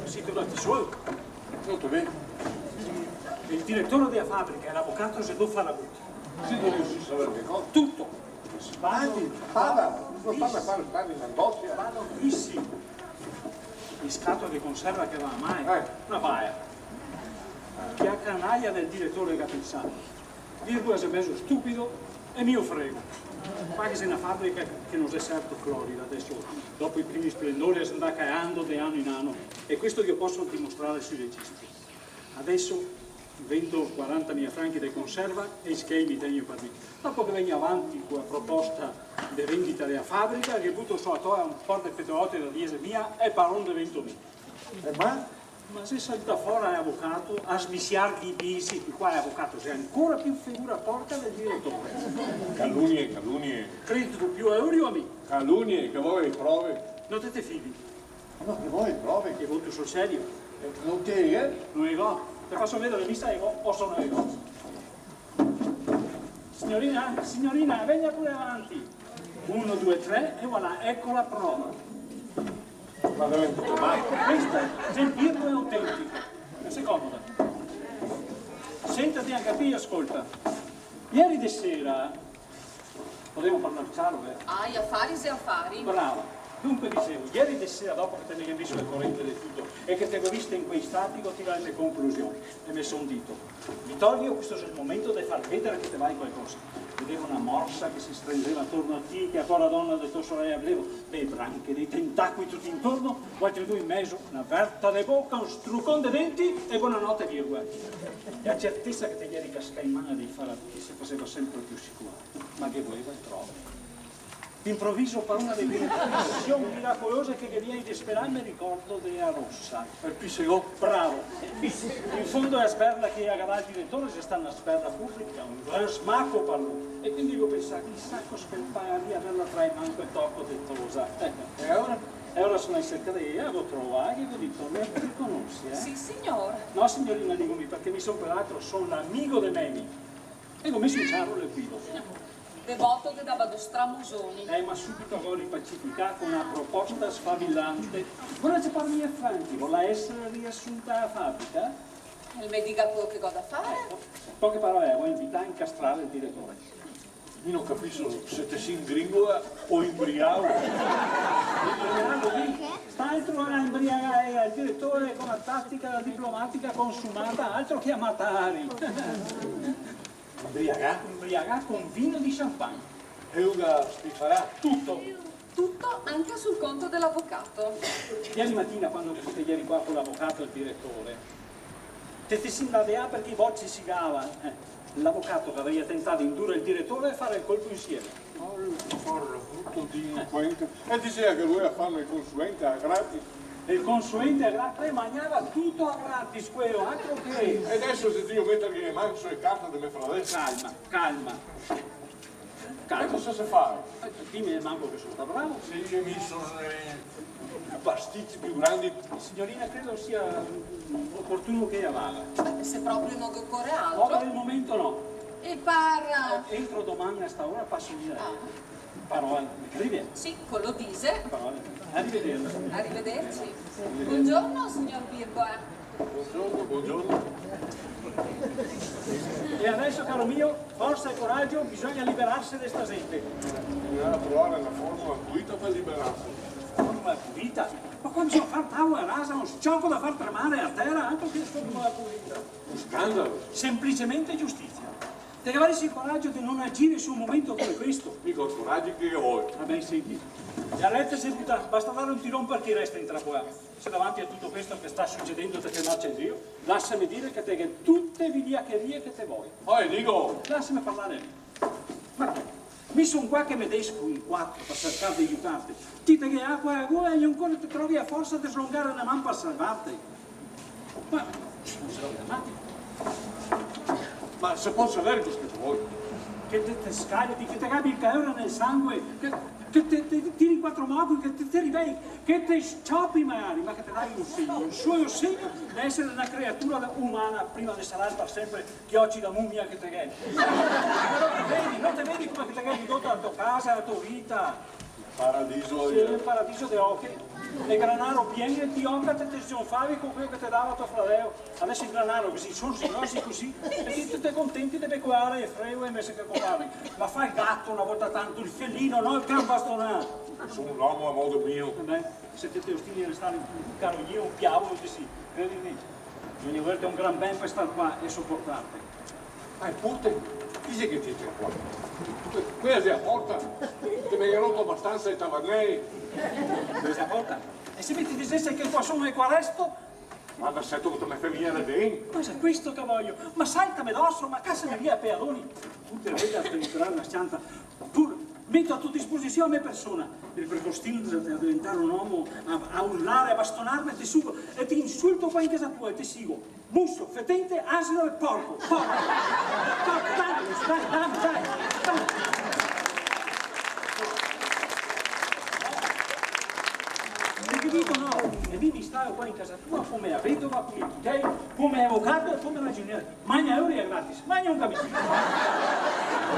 Sito andati solo? Tuto ben. El diretore dea fabrica e l'avocato xe do farabuti. Sito riusìo a saver che cosa? Tuto. Vado, vado, vado, vado, vado, vado, vado, vado. Vado, sì. Le scatole de conserva che va mai. Eh. Na baia. Che a canaia del diretore ga pensà. Virgola xe mezo stupido e mi lo frego. Qua ghe xe na fabrica che no xe certo florida, deso, dopo i primi splendori, xe ndà calando de ano in ano, e questo ghe lo poso dimostrare sui registri. Deso vendo quarantamila franchi de conserva e i schei mi tegno par mi. Dopo che vegno avanti co la proposta de vendita dea fabrica, ghe buto so a tola un par de petelote da diesemila e paron devento mi. E ma? Ma xe saltà fora l'avocato a smisiar i bisi, qua l'avocato xe ancora pì figura porca del diretore. Calunie, calunie. Credito pì a lori o a mi? Calunie, che vol le prove? No te te fidi? Ma no, che vol le prove? Che voto sul serio? Eh, no te, eh? No le go. Te faso vedare mi se le go o se no le go. Signorina, signorina, vegna pure avanti. Uno, due, tre, e voilà, eco la prova. Ma veramente, ma... Questo xe el Pirro autentico. Se comoda. Sentati anca ti e scolta. Ieri de sera, podemo parlar ciaro, vero? Ah, i afari xe afari. Brava. Dunque, disevo, ieri de sera, dopo che te me ghe meso al corente de tuto e che te go vista in quei stati, go tirà le me conclusion e me son dito: Vitorio, questo xe el momento de far vedare che te vali qualcosa. Vedevo na morsa che se strenzeva atorno a ti, che a pora dona de to sorela, vedevo dee branche, dei tentacoli tuto intorno, voaltri due in mezo, na verta de boca, un strucon de denti e bonanote, virgola. E la certesa che te ieri cascà in man a dei farabuti se faseva senpre pì sicura. Ma ghe voleva le prove. D'inproviso, par una de quele intuision miracolose che ghe vien de sperare, me ricordo de la rosa. El pisegò. Bravo. In fondo la sberla che la ga dà el diretore xe stà na sberla publica, un gran smaco par lu. E quindi go pensà, chisà cosa che el pagaria averla tra le man, quel toco de tosa. E ora? E ora so ndà in serca de ela, la go trovà, e go dito: "Me riconose, eh?" "Sì, signor." "No, signorina", digo mi, "parché mi son, peraltro, son l'amigo de Meni." E go meso in ciaro l'equivoco. De boto ghe dava do stramusoni. Eh, ma subito go ripacificà co na proposta sfavilante. Vorìa ciapar mile franchi, vorìa esare riasunta a fabrica? El me diga queo che go da fare. Eco, in poche parole, la go invità a incastrare el diretore. Mi no capiso se te si in gringola o inbriago. Inbriago, sì. St'altro a inbriagare el diretore co na tatica diplomatica consumata, altro che a matari. Inbriagà? Inbriagà con vino de champagne. E lu ga spifarà? Tuto. Tuto, anca sul conto de l'avocato. Ieri matina, quando te ieri qua co l'avocato e el diretore, te, te si ndà de là parché i boci sigava, eh. L'avocato che gaveva tentà de indurre el diretore a fare el colpo insieme. Oh, lu, poro bruto delinquente. E diseva che voleva farme el consulente a gratis. El consulente a gratis? Magnava tuto a gratis, queo, altro che. E deso xe drio meterghe le man su le carte de me fradel. Calma, calma. Calma. E cosa se fa? Eh, dime manco che so stà bravo. Sì, mi so, eh, Pasticci più grandi. Signorina, credo sia, mm, oportuno che ela vaga. Beh, se proprio no ghe ocore altro. No, par el momento no. E par... Eh, entro doman a sta ora paso via. Ah. Parola, me crede? Sì, co lo dise. Parola. Arrivederla. Arrivederci. Buongiorno, signor Virgola. Buongiorno, buongiorno. E adeso, caro mio, forza e coraggio, bisogna liberarse de sta gente. Bisogna trovare una formula pulita per liberarsi. Formula pulita? Ma qua bisogna far tavola rasa, un scioco da far tremare a tera, altro che formula pulita. Un scandalo. Semplicemente giustizia. Te gavaresi el coraggio de no agire su un momento come questo? Mi go el coraggio che ghe vol. Va ben, senti. Le alerte se buta, basta dare un tiron par chi resta intrapołà. Se davanti a tuto questo che sta sucedendo te fermarse drio, lasame dire che te ghe tute e vigliacherie che te vol. Oe, digo! Lasame parlare a mi. Ma mi son qua che me desco in quatro par sercar de aiutarte. Ti te ghe acua a goła e ancora te trovi a forsa de slongare na man par salvarte. Ma, scusa, mati. Ma se poso saver cosa che te vol? Che te, te scaleti, che te gabi el caore nel sangue, che, che te, te tiri quatro mogui, che te, te ribei, che te sciopi magari, ma che te dai un segno, un solo segno de esare na creatura umana prima de sarar par senpre chi oci da mumia che te ghe. No te vedi, no te vedi come che te ghe ridota la to casa, la to vita? Paradiso. Sì, el paradiso de oche. El granaro pien e ti oca te, te sgionfavi co queo che te dava to fradeo. Adeso el granaro cusì, son sirosi cusì, e ti te contenti de becołare e frego invese che copare. Ma fa el gato na volta tanto, el felino, no el can bastonà. Son un omo a modo mio. Eh beh, se te, te ostini a restare un caro mio, un diavolo te si, credime. Bisogna verte un gran ben par star qua e soportarte. Ah, e pute? Chi xe che te entra qua? Que-, quea xe a porta? Te me ghe roto abastansa e tavanee. Xe a porta? E se mi te disese che qua son e qua resto? Varda, seto che te me fè vegnere ben. Ma xe questo che vojo. Ma saltame doso, ma casame via a peadoni. Tute le volte a te entrare na s-cianta. Pur meto a to disposision a me persona. El precostino de, de deventare un omo a, a urlare, a bastonarme, te sugo, e te insulto qua in casa tua e te sigo. Muso, fetente, asino e porco. Porco. Porco, dai, dai, dai, dai, dai. Te ghe digo no, e mi me instalo qua in casa tua come a vedova, come putei, come avocato e come ragioniere. Magna euro e gratis, magna un capitino.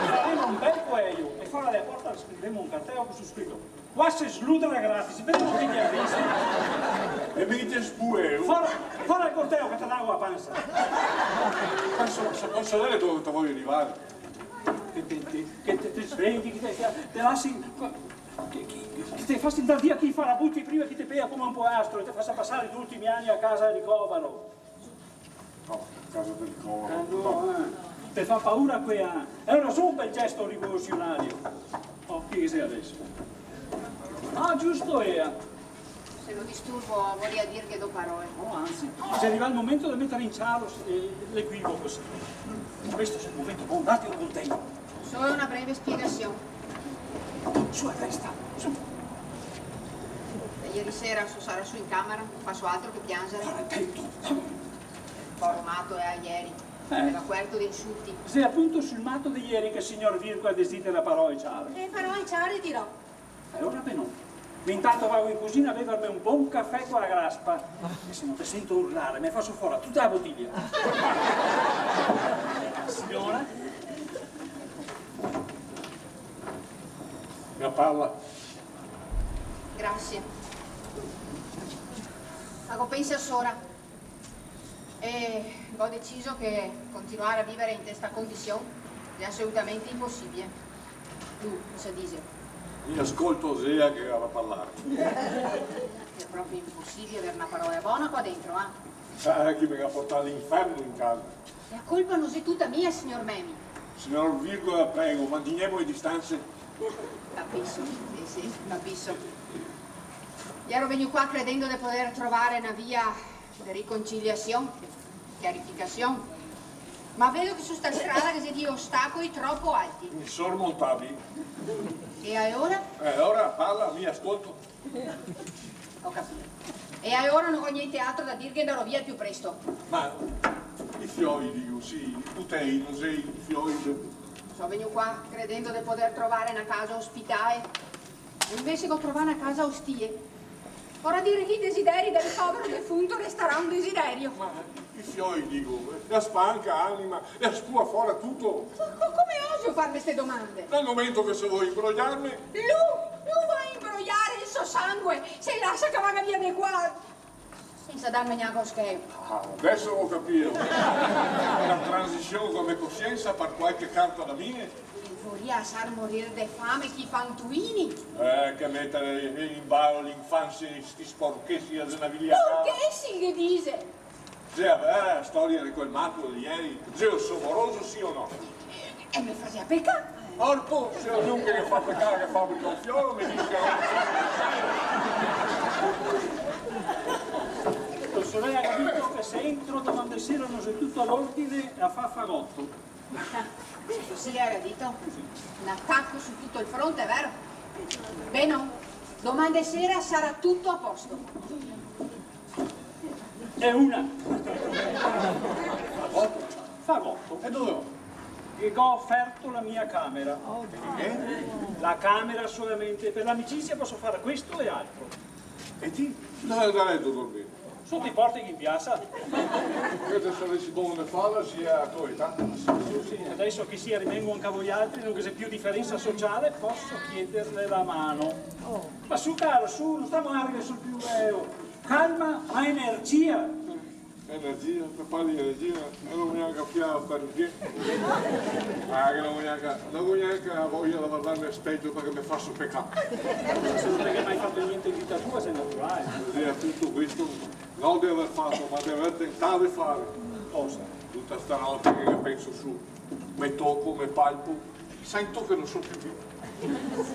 Faremo un bel coeio e fora dea porta scriveremo un carteo co su scrito: "Qua se sludra gratis", vedemo chi che pensa. E mi te spueo. Fora, fora el corteo che te dago a pansa. Adeso, se poso dire dove te vojo rivare. Che te, te, che te, te svegli, che te, te, te lasi, che, che, che te fasi ndar via chi farabuti prima che te pea come un połastro e te fasa pasare i to ultimi ani a casa de ricovaro. No, casa de ricovaro. Eh, no, eh. Te fa paura quea? E alora xe un bel gesto rivolusionario. Oh, chi che xe adeso? Ah, giusto ea. Se no disturbo, voria dirghe do parołe. Oh, anzi, xe rivà el momento de metare in ciaro, eh, l'equivoco, sì. Questo xe el momento bon, date un contegno. Solo una breve spiegasion. Su la testa, su. Da ieri sera so sarà su in camera, no faso altro che pianzare. Stè tento. Poro mato, eh, ieri. Eh. Gaveva cuerto de insulti. Xe apunto sul mato de ieri che el signor Virgola desidera parołe ciare. E parołe ciare dirò. E alora ben. Mi intanto vago in cusina a bevarme un bon cafè co la graspa. E se no te sento urlare, me faso fora tuta la botiglia. Siora? Ga parla. Grasie. Go pensà sora. E go deciso che continuare a vivare inte sta condision xe asolutamente inposibile. Tu cosa disi? Mi scolto, xe ea che ga da parlare. Xe proprio inposibile aver na parola bona qua dentro, eh? Sa chi me ga portà l'inferno in casa? E la colpa no xe tuta mia, signor Memi. Signor Virgola, prego, mantegnemo le distanze. Capiso, sì, sì, capiso. Iero vegnù qua credendo de poder trovare na via de riconciliasion, chiarificasion. Ma vedo che su sta strada ghe xe dei ostacoli tropo alti. Insormontabili. E alora? E alora parla, mi scolto. Go capìo. E alora no go gnente altro da dirghe, ndarò via el più presto. Ma i fioi, digo, sì, i putei, no xe i fioi de... So vegnù qua credendo de poder trovare na casa ospitale. E invese go trovà na casa ostie. Vorà dire che i desideri del povero defunto resterà un desiderio. Ma i fioi, digo, eh, la spanca, anima, la spua fora tuto. Ma co-, come osio farme ste domande? Dal momento che se vol imbrogliarme. Lu, lu vol imbrogliare el so sangue, se lasa che vaga via de qua sensa darme gnanca un scheo. Ah, deso go capìo. Na transision come cosiensa par qualche carta da mie. Voria asar morir de fame chi fantuini. Eh, che meter in balo l'infansia in sti sporchesi de na vilia casa. Sporchesi, che dise? Xe vera la storia de quel mato de ieri? Xe el so moroso, sì o no? E me fasea pecà. Orpo, se no, lu che fa pecà, che fabrica un fiolo, me dixe. Tua sorela ga dito che se entro doman de sera no xe tuto a l'ordine, la fa fagoto. Cusì la ga dito? Un ataco su tuto el fronte, vero? Ben, doman de sera sarà tuto a posto. E una. Fagoto? Fagoto. E dove? Che go oferto la mia camera. Eh? La camera solamente, per l'amicizia posso fare questo e altro. E ti? Dove andarei a dormire? Soto i porteghi in piasa. Che te saresi bon de farla, sia a tua età. Su, su, sì, adeso che sì, rivengo anca a voialtri, no ghe xe più diferensa sociale, posso chiederle la mano. Ma su, caro, su, no stemo larghe sul più veo. Calma, ma energia. Energia, te parli de energia, e no go gnanca fià par el pie. Ah, che no go gnanca, no go gnanca voia de vardarme al specio parché me faso pecà. Se no te ga mai fato gnente in vita tua, xe naturale. Cusì, a tuto questo, no de aver fato, ma de aver tentà de fare. Cosa? Tuta sta note che penso su, me toco, me palpo, sento che no so più mi.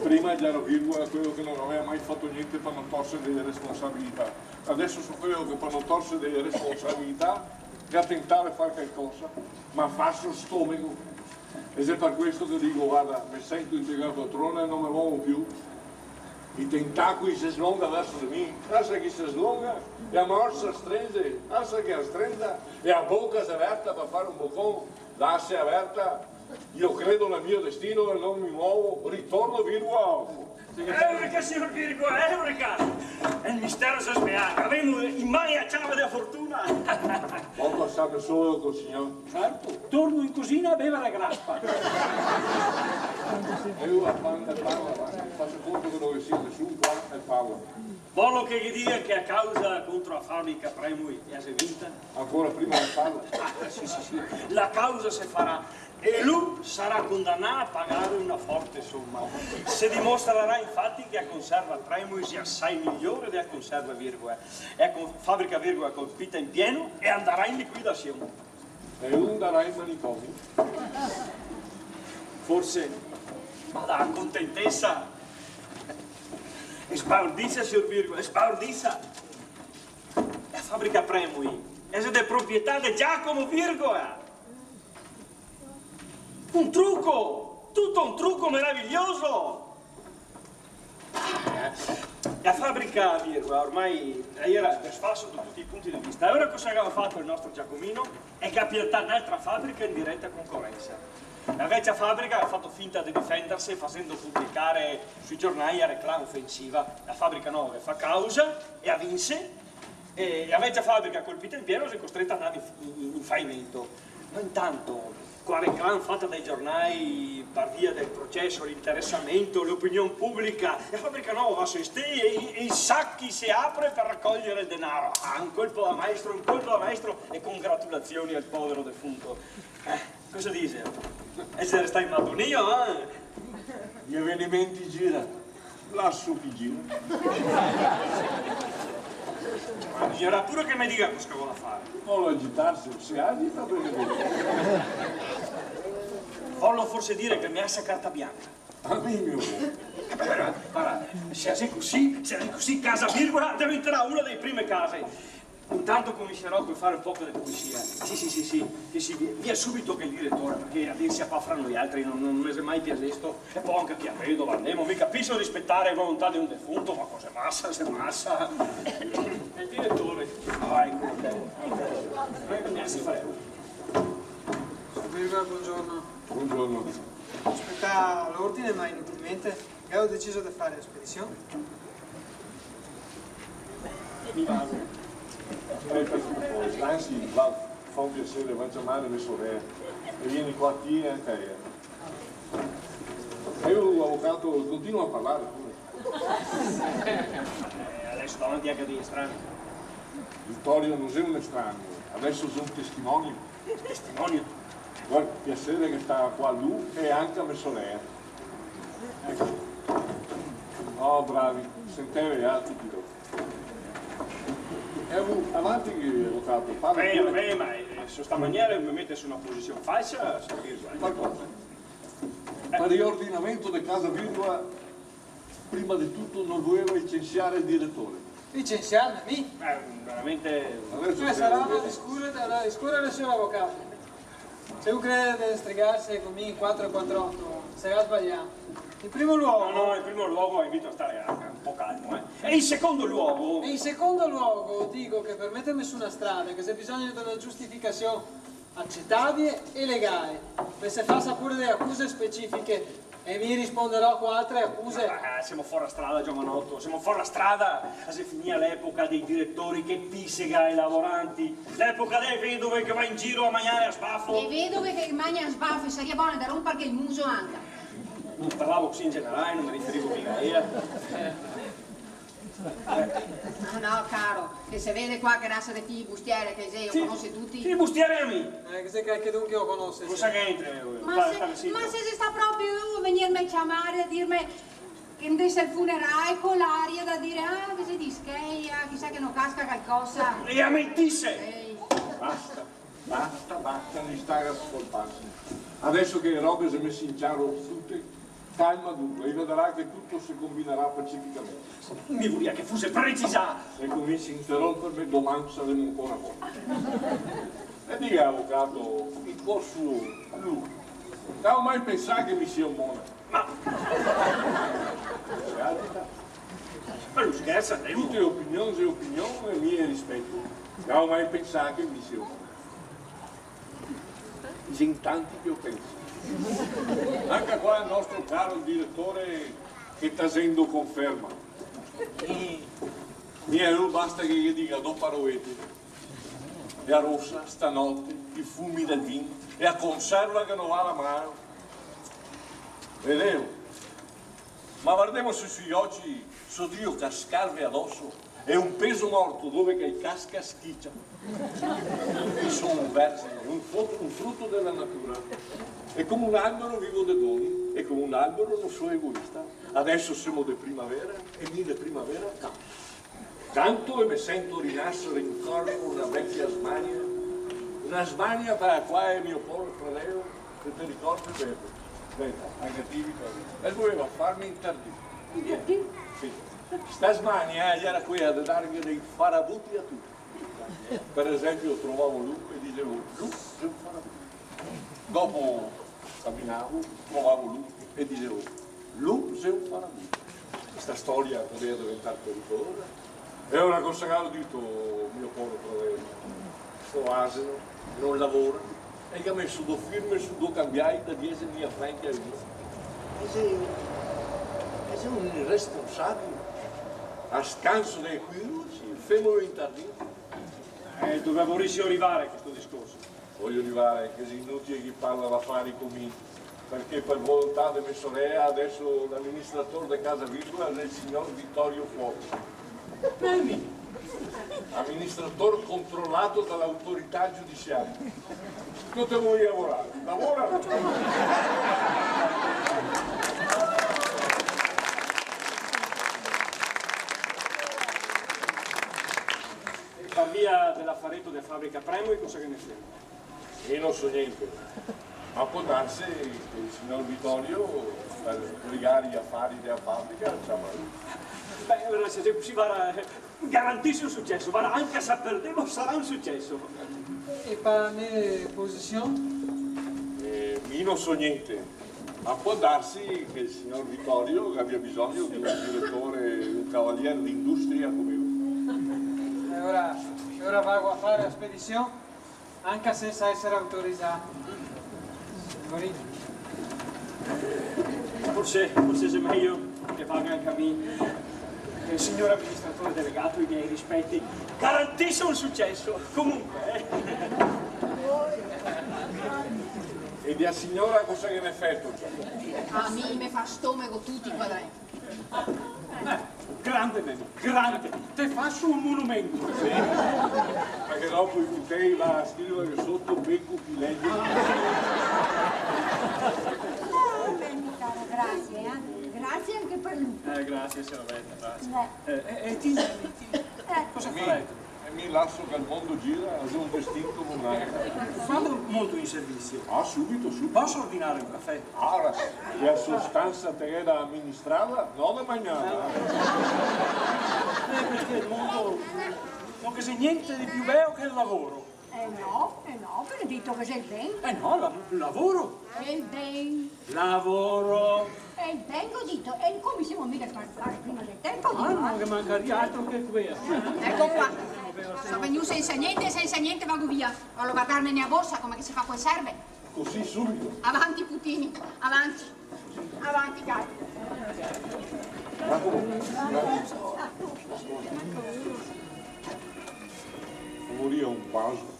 Prima gera Virgola quelo che no gaveva mai fato gnente par no torsene le responsabilità. Adeso so quelo che par no torsene le responsabilità, ga tentà de far calcosa, ma fa sto stomego. E xe par questo che digo, varda, me sento integà a poltrona e no me movo più. I tentacoli se slonga verso de mi, lasa che i se slonga, e la man se strenze, lasa che la strenza, e la boca xe verta par fare un bocon, lasa verta. Io credo nel mio destino e non mi muovo, ritorno Virgola. Eureka, sior Virgola, eureka! El mistero se svelarà, gavemo in man la ciave dela fortuna. Poco sape solo col signor. Certo, torno in cusina a bever la grappa. E lu la fa e parla, va. Fase conto che no ghe sia nesun qua e parla. Volo che ghe diga che la causa contro la fabrica Premui la xe vinta? Ancora prima de farla? Ah, sì, sì, sì. La causa se farà e lu sarà condanà a pagare una forte soma. Se dimostrarà infati che la conserva Premui xe asai migliore dela conserva Virgola. E la con-, fabrica Virgola colpita in pieno e andarà in liquidasion. E lu andarà in manicomio? Forse, ma da contentesa. Sbaordisa, sior Virgola, sbaordisa. La fabrica Premui la xe de proprietà de Giacomo Virgola. Un truco! Tuto un truco meraviglioso! La fabrica Virgola ormai la gera desfaso da tuti i punti de vista. E ora cosa che ga fato el nostro Giacomino? El ga piantà n'altra fabrica in direta concorensa. La vecia fabrica ga fato finta de difenderse fasendo publicare sui giornai la reclama ofensiva. La fabrica nova che fa causa e la vinse, e la vecia fabrica colpita in pieno xe costreta a andare in, in, in falimento. Ma intanto, co la reclama fata dai giornai par via del proceso, l'interesamento, l'opinion publica, la fabrica nova va su i steli e i, e i sachi se apre par racogliere el denaro. Ah, un colpo da maestro, un colpo da maestro e congratulazioni al povero defunto. Eh, cosa dise? E se resta in madonio, eh? I avenimenti gira. Laso che gira. Ma bisognerà pure che me diga cosa che vol fare. No agitarse, se agita, benedeto. Volo forse dire che me lasa carta bianca. A mi, mio amor. Eh, beh, varda, se la xe cusì, se la xe cusì, casa Virgola deventarà una dele prime case. Intanto cominserò col fare un poco de pulisia. Sì, sì, sì, sì, sì, sì, via, via subito che el diretore, parché a dirse a pa fra noialtri no, no, no me xe mai piasesto. E po anca chi arredo, vardemo, mi capiso rispetare la volontà de un defunto, ma cose masa, xe masa. El diretore. Ah, eco, eco. Prego, grazie, faremo. Sior Virgola, bongiorno. Bongiorno. Spetà l'ordine, ma inutilmente. Gavevo deciso de fare la spedision. Mi vago. Eh, anzi, va, fa un piaser, va a ciamar me sorela. E vien qua ti e anca ela. E lu, avocato, continua a parlar, pure. Eh, deso davanti anca dei estranei. Vitorio no xe un estraneo, deso xe un testimonio. Testimonio? Vol piaser che sta qua lu e anca me sorela. Eco. Oh, bravi, senteve, eh, tuti do. E vu, avanti che, avocato, parla pure. Beh, beh, ma, eh, se sta maniera me mete su na posision falsa, se capise, eh. Ma cosa? Eh. Par riordinamento de casa Virgola, prima de tuto, no voleva licensiar el diretore. Licensiarme, mi? Eh, veramente. Deso... Eh, sarà da discurere, da discurere, sior avocato. Se lu crede de strigarse co mi in quatro e quatro oto, se ga sbalià. In primo luogo... No, no, in primo luogo lo invito a stare anca un po' calmo, eh. E in secondo luogo... E in secondo luogo digo che par meterme su na strada ghe xe bisogno de na giustificasion acetabile e legale, che se fasa pure dele acuse specifiche, e mi risponderò co altre acuse. Ma, eh, semo fora strada, giovanoto, semo fora strada. Xe finìa l'epoca dei diretori che pisega i lavoranti, l'epoca dele vedove che va in giro a magnare a sbafo. Le vedove che magna a sbafo, saria bona da ronparghe el muso anca. No parlavo cusì in generale, no me riferivo miga a ela. Ah, no, caro, che se vede qua che rasa de filibustiere che xe, lo conose tuti. Filibustiere mi? Eh, che xe qualchedun che lo conose, sì. Cosa che c'entra, eh? Ma se, ma se xe sta proprio lu a vegnirme a ciamare, a dirme che ndese al funerale co l'aria da dire, ah, che xe di scheia, chisà che no casca calcosa. E a me dise! Ehi. Basta. Basta, basta, no sta a scolparse. Deso che le robe se xe mese in ciaro tute, calma dunque, e vedarà che tuto se combinarà pacificamente. Mi voria che fuse precisà! Se cominsi a interonperme, doman saremo ancora qua. E diga, avocato, in cuor suo, lu, galo mai pensà che mi sia un monaco? Ma... Ma lu schersa, Remo? Tute opinion xe opinion e mi le rispeto. Galo mai pensà che mi sia un monaco? Xe in tanti che lo pensa. Anca qua el nostro caro diretore che sta dando conferma. Mi, lu basta che ghe diga do parolete. E la rosa, stanote, i fumi del vin, e la conserva che no va la man. Vedeo? Ma vardemo sui, sui oci, so Dio cascarve adoso, e un peso morto dove che el casca schicia. Mi son un vergine, un fruto, un fruto dela natura. E come un albero vivo de doni, e come un albero no so egoista. Deso semo de primavera, e mi de primavera canto. Canto e me sento rinasere in corpo na vecia smania, na smania par la quale mio poro fradeo, se te ricordi, Beto, Beta, anca ti, Vitorio, el voleva farme intardire. Intardire? Sì. Sta smania, eh, iera quela de darghe dei farabuti a tuti. Par esenpio, trovavo lu e disevo, lu xe un farabuto. Dopo caminavo, trovavo lu e disevo, lu xe un farabuto. Sta storia podeva deventar pericolosa. E ora cosa galo dito mio poro fradeo? Sto aseno, no lavora, e el ga meso do firme su do cambiai da diesemila franchi a uno. E xe, e xe un iresponsabile. A scanso de equivoci, femolo intardire. Eh, dove vorisio rivare co sto discorso? Vojo rivare che xe inutile che i parla d'afari co mi, parché par volontà de me sorela deso l'aministrator de casa Virgola xe el signor Vitorio Fuoco. Beh, mi. Aministrator controlato da l'autorità giudisiaria. No te vol lavorare? Lavora! E par via de l'afareto de fabrica Premo, cosa che ne femo? Mi no so gnente, ma pol darse che el signor Vitorio, par sbrigare i afari dela fabrica, ciama lu. Beh, alora, se xe cusì, varda, garantiso el suceso, varda, anca se perdemo sarà un suceso. E par la me posision? Eh, mi no so gnente, ma pol darse che el signor Vitorio gabia bisogno de un diretore, un cavalier d'industria come lu. E ora, e ora vago a fare la spedision. Anca sensa esare autorisà. Signorina. Forse, forse xe mejo che vaga anca mi. Eh, signor amministratore delegato, i miei rispetti. Garantissimo il successo, comunque, eh. E dea signora cosa ghe n'è feto? A mi me fa stomego tuti i quadreti. Eh, grande, Memo, grande. Te faso un monumento. Sì. Parché dopo i putei va a scrivare soto: "Beco chi lege". Ah, ben, caro, grazie, eh. Grazie anche per lui. Eh, grazie, signora Berta, grazie. Eh. Eh, eh, eh, ti, ti, eh, cosa farai? E mi laso che el mondo gira, a son un destin come un altro. Quando monto in servizio? Ah, subito, subito. Posso ordinare un caffè? Ah, e a sostansa te ghe da aministrarla, no da magnarla. Eh, parché el mondo no ghe xe gnente de più beo che el lavoro. Eh no, eh no, benedito, che xe el ben. Eh no, la-, lavoro. El ben. Lavoro. El ben, go dito, e come semo miga sbarcati prima del tempo, digo, eh? Ah, no, che mancaria altro che quela. Eco qua. So vegnù sensa gnente, sensa gnente vago via. Vojo vardarme ne la borsa, come che se fa, co serve. Cusì subito? Avanti, putini, avanti. Avanti, cari. Giacomo, Giacomo. Voria un vaso.